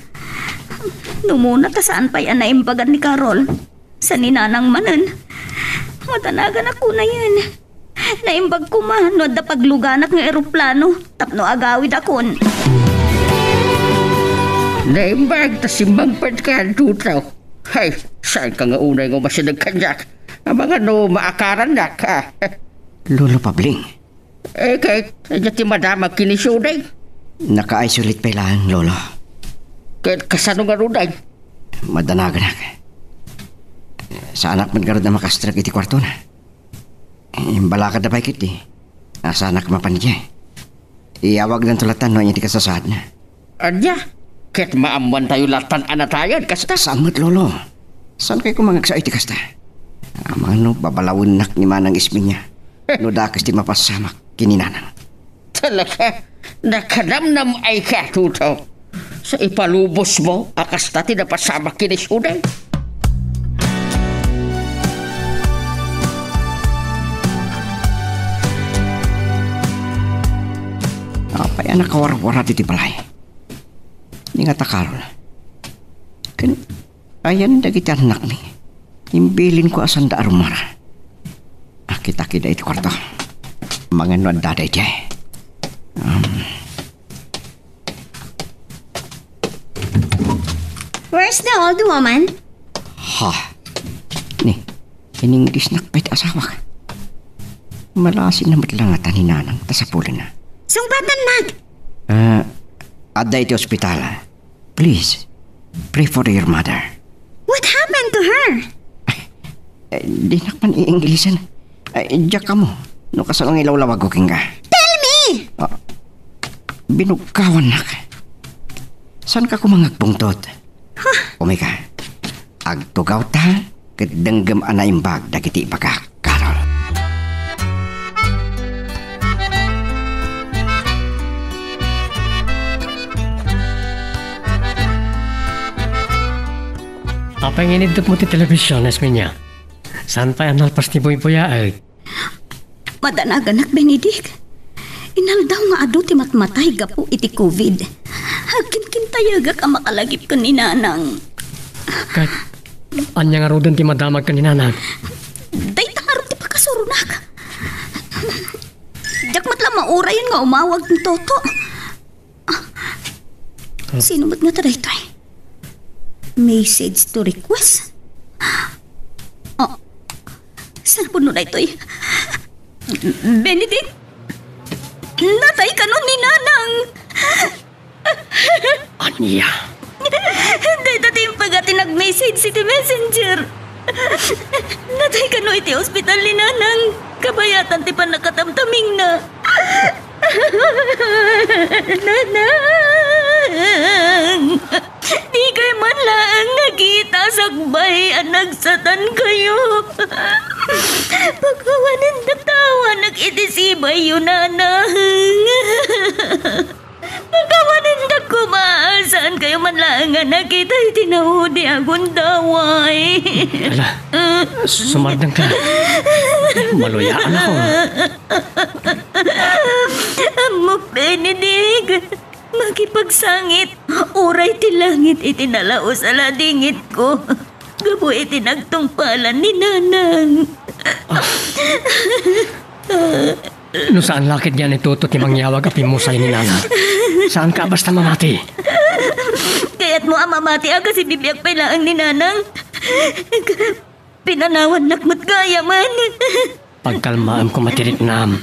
Numuna ta saan pay a naimbagan ni Carol. Sa ni Nanang manen. Madanaganak kunayen. Naimbag koma no adda pagluganak nga eroplano tapno agawidakon. Naimbag ta simmangpet ka, Toto. Hay, saan ka nga unay nga umasideg kaniak? Amangan no maakarannak, ha? Lolo Pabling. Eh, ket, ania ti madamag ken ni Suding? Naka-isolate pay laeng, Lolo. Ket kasano ngaruden? Madanaganak. Saanak met ngarud a makastrek iti kuartona. Imbalakadda pay ketdi. Saanak mapan idiay. Iyawagdanto latta no ania ti kasasaadna. Ania? Ket maammoantayo latta a natayen, kasta? Saan met, Lolo. Saan kay koma nga agsao iti kasta? Amangan no babalawennak ni Manang Esminia no dakes ti mapasamak ken ni Nanang. Talaga, nakanamnam-ay ka, Toto. Sa ipalubos mo a kasta ti napasamak ken ni Suding. Apay a nakawarwarat iti balay? Ni nga ta Carol. Ken ayan dagiti annakmi. Imbilinko a sanda a rumara. Akit-akida iti kuarto. Amangan no adda daydiay. Um, Where's the old woman? Ha? Ni, ininggisnak pay ti asawak. Malasi na met la ngata ni Nanang ta sapulenna. Sungbatan, Mag! Ah, adda iti ospital. Please, pray for your mother. What happened to her? Eh, dinak man i-Inglisen. Eh, diak ammo no kasano nga ilawlawagko kenka. Tell me! Ah, binugkawannak. Saanka koma nga agpungtot? Huh? Umay ka. Agtugawta ket denggem a naimbag dagiti ibagak, Carol. Apay nga iniddutmo ti television, Esminia? Saan pay a nalpas ti buybuyaet? Madanaganak, Benedict. Inaldaw nga adu ti matmatay gapu iti covid. Agkinkintayegak a makalagip ken ni Nanang. Ket ania ngaruden ti madamag ken ni Nanang? Dayta ngarud ti pakasuronak. Diak met la maurayen nga umawag ni Toto. Sino met ngata daytoy? Message to request? Oh, saan pudno daytoy? Benedict? Natay kano ni Nanang? Ania? Dayta ti impaga ti nag-message iti messenger. Natay kano iti ospital ni Nanang. Kabayatan ti pannakatamtamingna. Nanang! Dika man laeng nakita sakbay a nagsatan kayo. Pakawanen ta awanak iti sibayyo, nanang. Pakawanen ta koma, saan kayo man laeng nga nakita iti naudi a gundaway. Ala, sumardeng ka. Maluyaan ako. Ammok, Benedict. Makipagsangit, uray ti langit iti nalaus a ladingitko gapu iti nagtungpalan ni Nanang. Ah. No saan la ketdi ni Toto ti mangyawag a pimmusay ni Nanang, saanka a basta mamati. Kayatmo a mamati a kas ibibiag pay laeng ni Nanang? Pinanawannak met gayamen. Pagkalmaem koma ti riknam.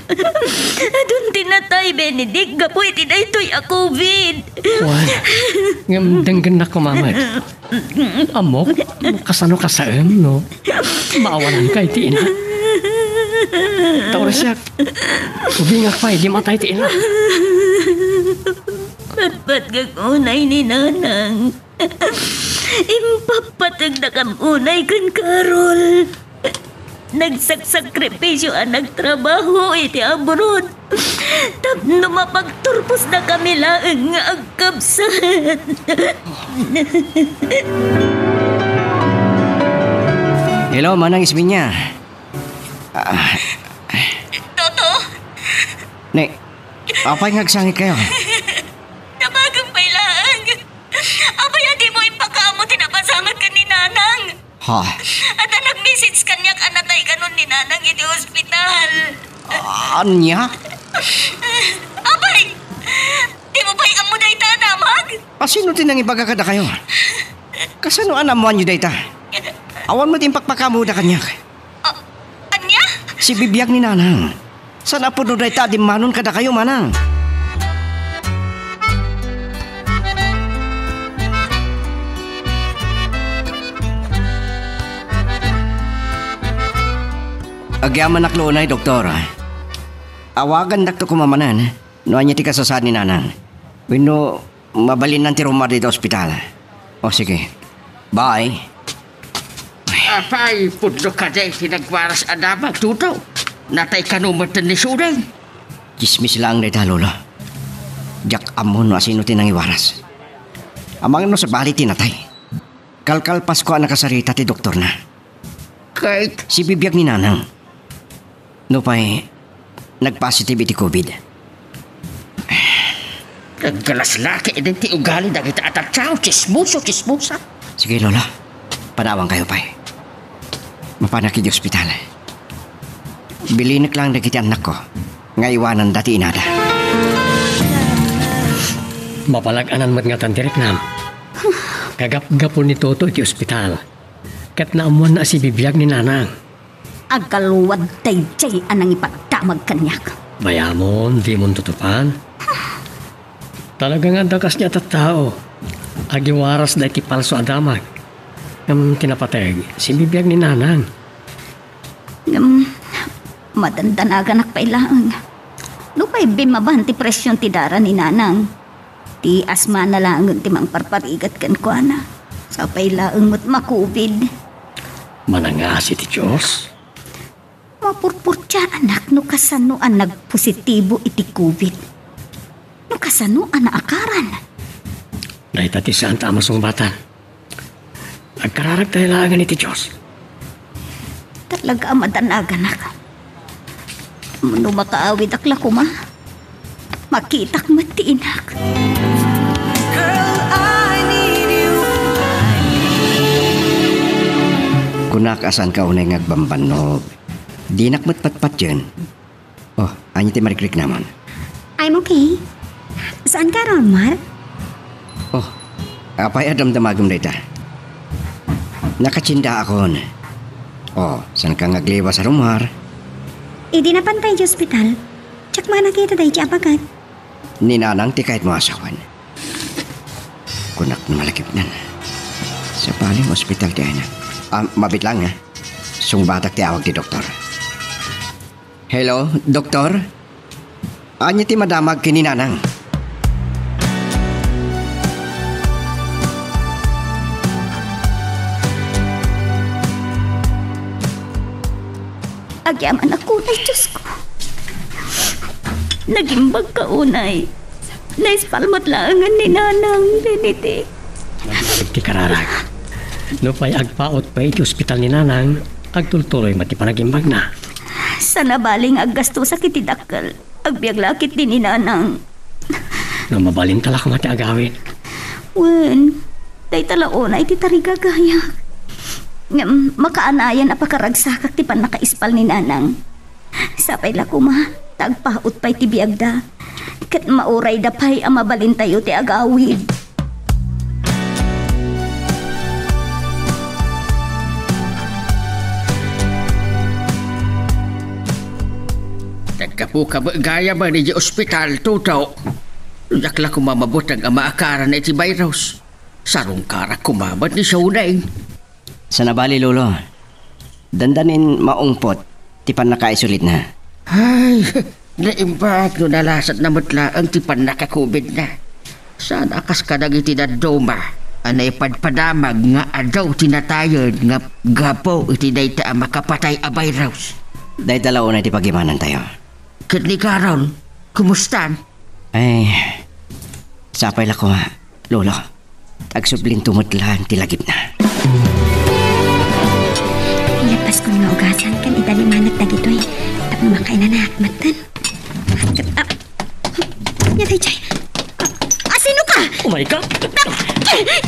Adun ti natay, Benedict, gapu iti daytoy a covid. Wen, ngem denggennak koma met. Ammok, kasano kasaem no maawananka iti ina. Ta uray siak, ubingak pay idi matay ti ina. Patpatgak unay ni Nanang. Impapategdakam unay ken Carol. Nagsaksakripisio a nagtrabaho iti abroad tapno mapagturposdakami laeng nga agkabsat. Hello, Manang Isminya. Ah. Toto? Ne, apay nga agsangit kayo? Napagem pay laeng. Apay a dimo impakaammo ti napasamak ken ni Nanang? Ha? Adda nag-message kaniak a natay kanon ni Nanang iti ospital. Ah, ania? Apay, dimo pay ammo dayta a damag? A, sino ti nangibaga kadakayo? Kasano a naammoanyo dayta? Awan met impakpakaammoda kaniak. Ah, ania? Sibibiag ni Nanang. Saan a pudno dayta a dimmanon kadakayo, Manang? Agyamanak la unay, Doktor. Awagandakto koma manen no ania ti kasasaad ni Nanang. Wenno mabalinnan ti rummuar dita ospital. O, sige. Bye. Apay, pudno kadi ti nagwaras a damag, Toto? Natay kano met ni Suding? Tsismis laeng dayta, Lolo. Diak ammo no asino ti nangiwaras. Amangan no sabali ti natay. Kalkalpasko a nakasarita ti doktorna. Ket sibibiag ni Nanang. Nupay nagpositive iti covid. Naggalas la ketdi ti ugali dagita a tattao, tsismoso, tsismosa. Sige, Lolo. Panawankayo pay. Mapanak iti ospital. Bilinek laeng dagiti annakko nga iwananda ti inada. Mapalag-anan met ngatan ti riknam. Kagapgapu ni Toto iti ospital. Ket naammoanna a sibibiag ni Nanang. Agkaluad daydiay a nangipaddamag kaniak. Bayamon, dimon tutupan. Talaga nga adda kasdiay a tattao. Agiwaras daytoy palso a damag. Ngem ti napateg, sibibiag ni Nanang. Ngem, madandanaganak pay laeng. Nupay bimmaban ti presion ti dara ni Nanang. Ti asmana laengen ti mangparparigat kenkuana. Sapay laeng met ma-covid. Manangas iti Dios. Mapurpurtiaanak no kasano a nagpositibo iti covid. No kasano a naakaran. Dayta ti saanta a masungbatan. Agkararagtayo laengen iti Dios. Talaga a madanaganak. No makaawidak la koma, makitak met ti inak. Girl, I need you. Kunak a saanka unay nga agbambannog. Dinak met patpatien. Oh, ania ti marikriknamon? I'm okay. Saanka a rummuar? Oh, apay a damdamagem dayta? Nakatsiendaakon. Oh, saanka nga agliwas a rummuar? Idi napan pay iti ospital, diak met nakita daydiay a paget. Ni Nanang ti kayatmo a asawen. Kunak no malagipnan. Sapay nga ospital ti ayna. Ah, mabiit laeng, ha? Sungbatak ti awag ti doktor. Hello, doktor? Ania ti madamag ken ni Nanang? Agyamanak unay, Diosko. Nagimbagka unay. Naispal met laengen ni Nanang, Benedict. Ti kararag. Nupay agpaut pay iti ospital ni Nanang, agtultuloy met ti panagimbagna. Saan a bali nga aggastosak iti dakkel. Agbiag la ketdi ni Nanang. No mabalinta la koma ti agawid. Wen, dayta la unay ti tarigagayak. Ngem makaanayan a pakaragsakak ti pannakaispal ni Nanang. Sapay la koma, ta agpaut pay ti biagda. Ket maurayda pay a mabalintayo ti agawid. Naggapuka met gayam idiay ospital, Toto. Diak la koma mabuteng a maakaran iti virus. Sarungkarak koma met ni Soneng. Saan a bali, Lolo. Dandanin maungpot ti pannakaisolate-na. Ay, naimbag no nalasatna met laeng ti pannaka-COVID-na. Saan a kas kadagiti dadduma a naipadpadamag nga adu ti natayen nga gapu iti dayta a makapatay a virus. Dayta la unay ti pagimanantayo. Ket ni Carol, kumustan? Ay, sapay la koma, Lolo. Agsublin tumutlan ti lagipna. Ilabas ko nga ugasan ken idalimanak dagitoy tapno makainanak metten. Ah, ya, dayjay. Ah, asino ka? Oh my God!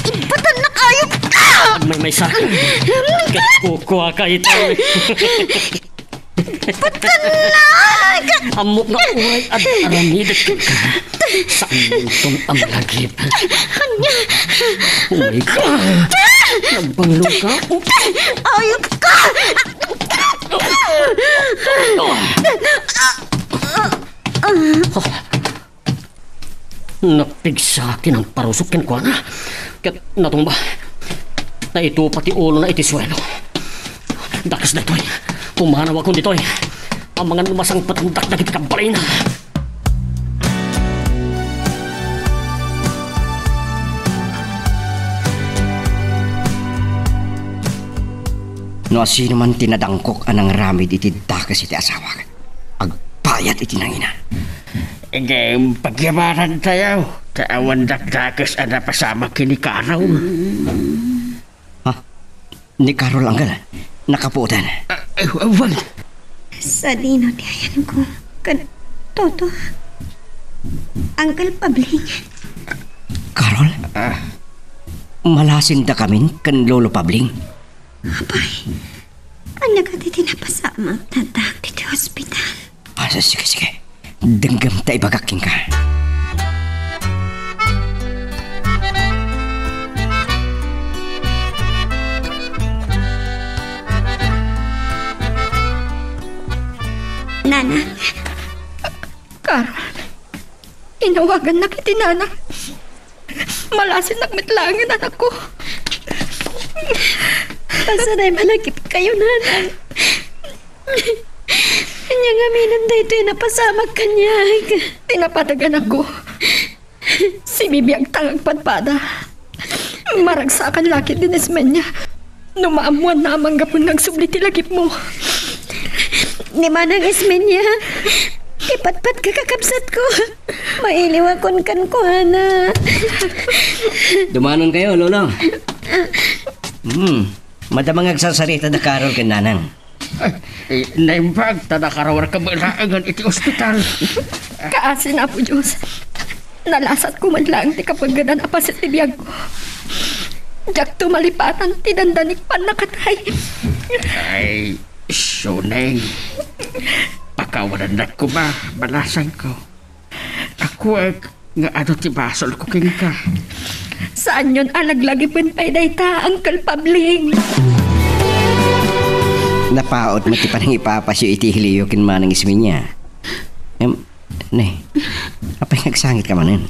Ibatan na kayo ka! May may sa. Kaya kukuha ka ito. Batanag! Ammok nga uray ad-aramidek ka. Saan mo itong ang lagip? Anya? Uy ka! Nagbanglo ka? Ayok ka! Napigsa kinang parusok kenkuana, ket natumba. Naitupa ti ulona iti suelo. Dakes daytoy. Pumanawakon ditoy. Amangan no masangpetandak dagiti kababalinna. No asino man ti nadangkok a nangaramid iti dakes iti asawak, agbayad iti nangina. Ngem pagyamanan tayo, ta awan dakdakes a napasamak ken ni Carol. Ha? Ni Carol, Uncle? Nakapuotan? Ah, eh, wan. Sadino ti ayanko ken Toto? Uncle Pabling. Carol? Ah. Malasindakamin ken Lolo Pabling? Apay, ania kadi ti napasamak ta addaak ditoy ospital? Ah, sige, sige. Denggem ta ibagak kenka. Nanang. Carol, inawagannak iti nanang. Malasinnak met laengen, anakko. Pasaday malagipkayo, nanang. Ania ngamin daytoy napasamak kaniak? Ti napateg, anakko. Sibibiagta nga agpadpada. Maragsakan la ketdi ni Ismenia. No maammoanna a manggapuan nga agsubli ti lagipmo. Ni Manang Ismenia, ipatpatka, kakabsatko. Mailiwakon kenkuana. Dumanonkayo, Lolo. Hmm. Madama nga agsarsarita da Carol ken Nanang. Ay, eh, naimbag ta nakarawarka met laengen iti ospital. Kaasi, Apo Dios. Nalasatko met laeng ti kapagedan a paset ti biagko. Diakto malipatan ti dandanik pannakatay. Ay, Soneng. Pakawalannak koma, balasangko. Akuek nga adu ti basolko kenka. Saanyon a laglagipen pay dayta, Uncle Pabling. Napaut met ti panangipapasyo iti iliyo ken Manang Ismenia. Em, ne, apay nga agsangit ka manen?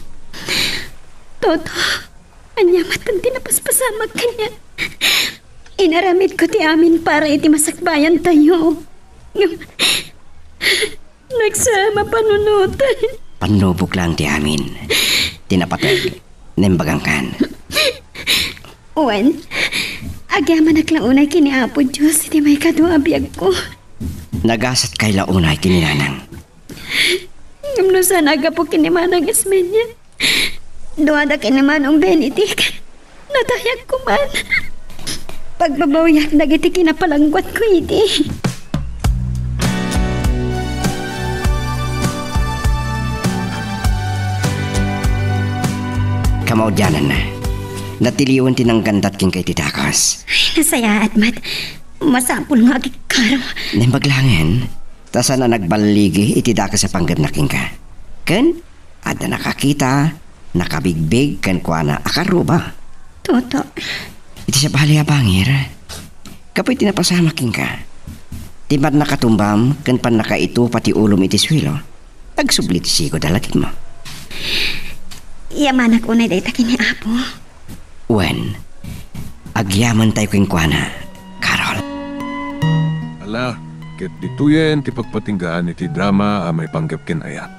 Toto, ania met ti napaspasamak kaniak? Inaramidko ti amin para iti masakbayantayo. Ngem, nagsama panunoten. Pannubok laeng ti amin. Ti napateg, naimbagangkan. Wen, agyamanak la unay ken ni Apo Dios iti maikadua a biagko. Nagasatkay la unay ken ni Nanang. Ngem no saan a gapu ken ni Manang Ismeña, duada ken ni Manong Benedict, natayakko man. Pagbabawiak dagiti kinapalangguatko idi. Kamaudiananna, natiliwen ti nanggandat kenka iti dakes. Ay, nasayaat met. Masapul nga agikaro. Naimbag laengen, ta saan a nagballigi iti dakes a panggepna kenka. Ken adda nakakita, nakabigbig kenkuana a karruba. Toto. Iti sabali a bangir, gapu iti napasamak kenka, ti pannakatumbam ken pannakaitupa ti ulom iti suelo, agsubli ti sigud a lagipmo. Yamanak unay dayta ken ni Apo. Wen, agyamentayo kenkuana, Carol. Ala, ket ditoyen ti pagpatinggaan iti drama a maipanggep ken ayat.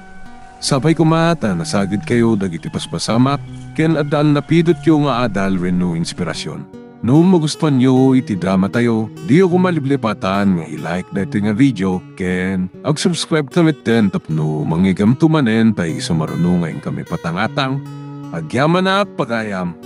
Sapay koma ta nasagidkayo dagiti paspasamak ken adda napidotyo nga adal wenno inspirasyon. No magustuanyo iti dramatayo, diyo koma liplipatan nga i-like daytoy nga video ken ag-subscribe ta metten tapno mangigamto manen ta isu maruno nga inkami patangatang. Agyamanak, pagayam!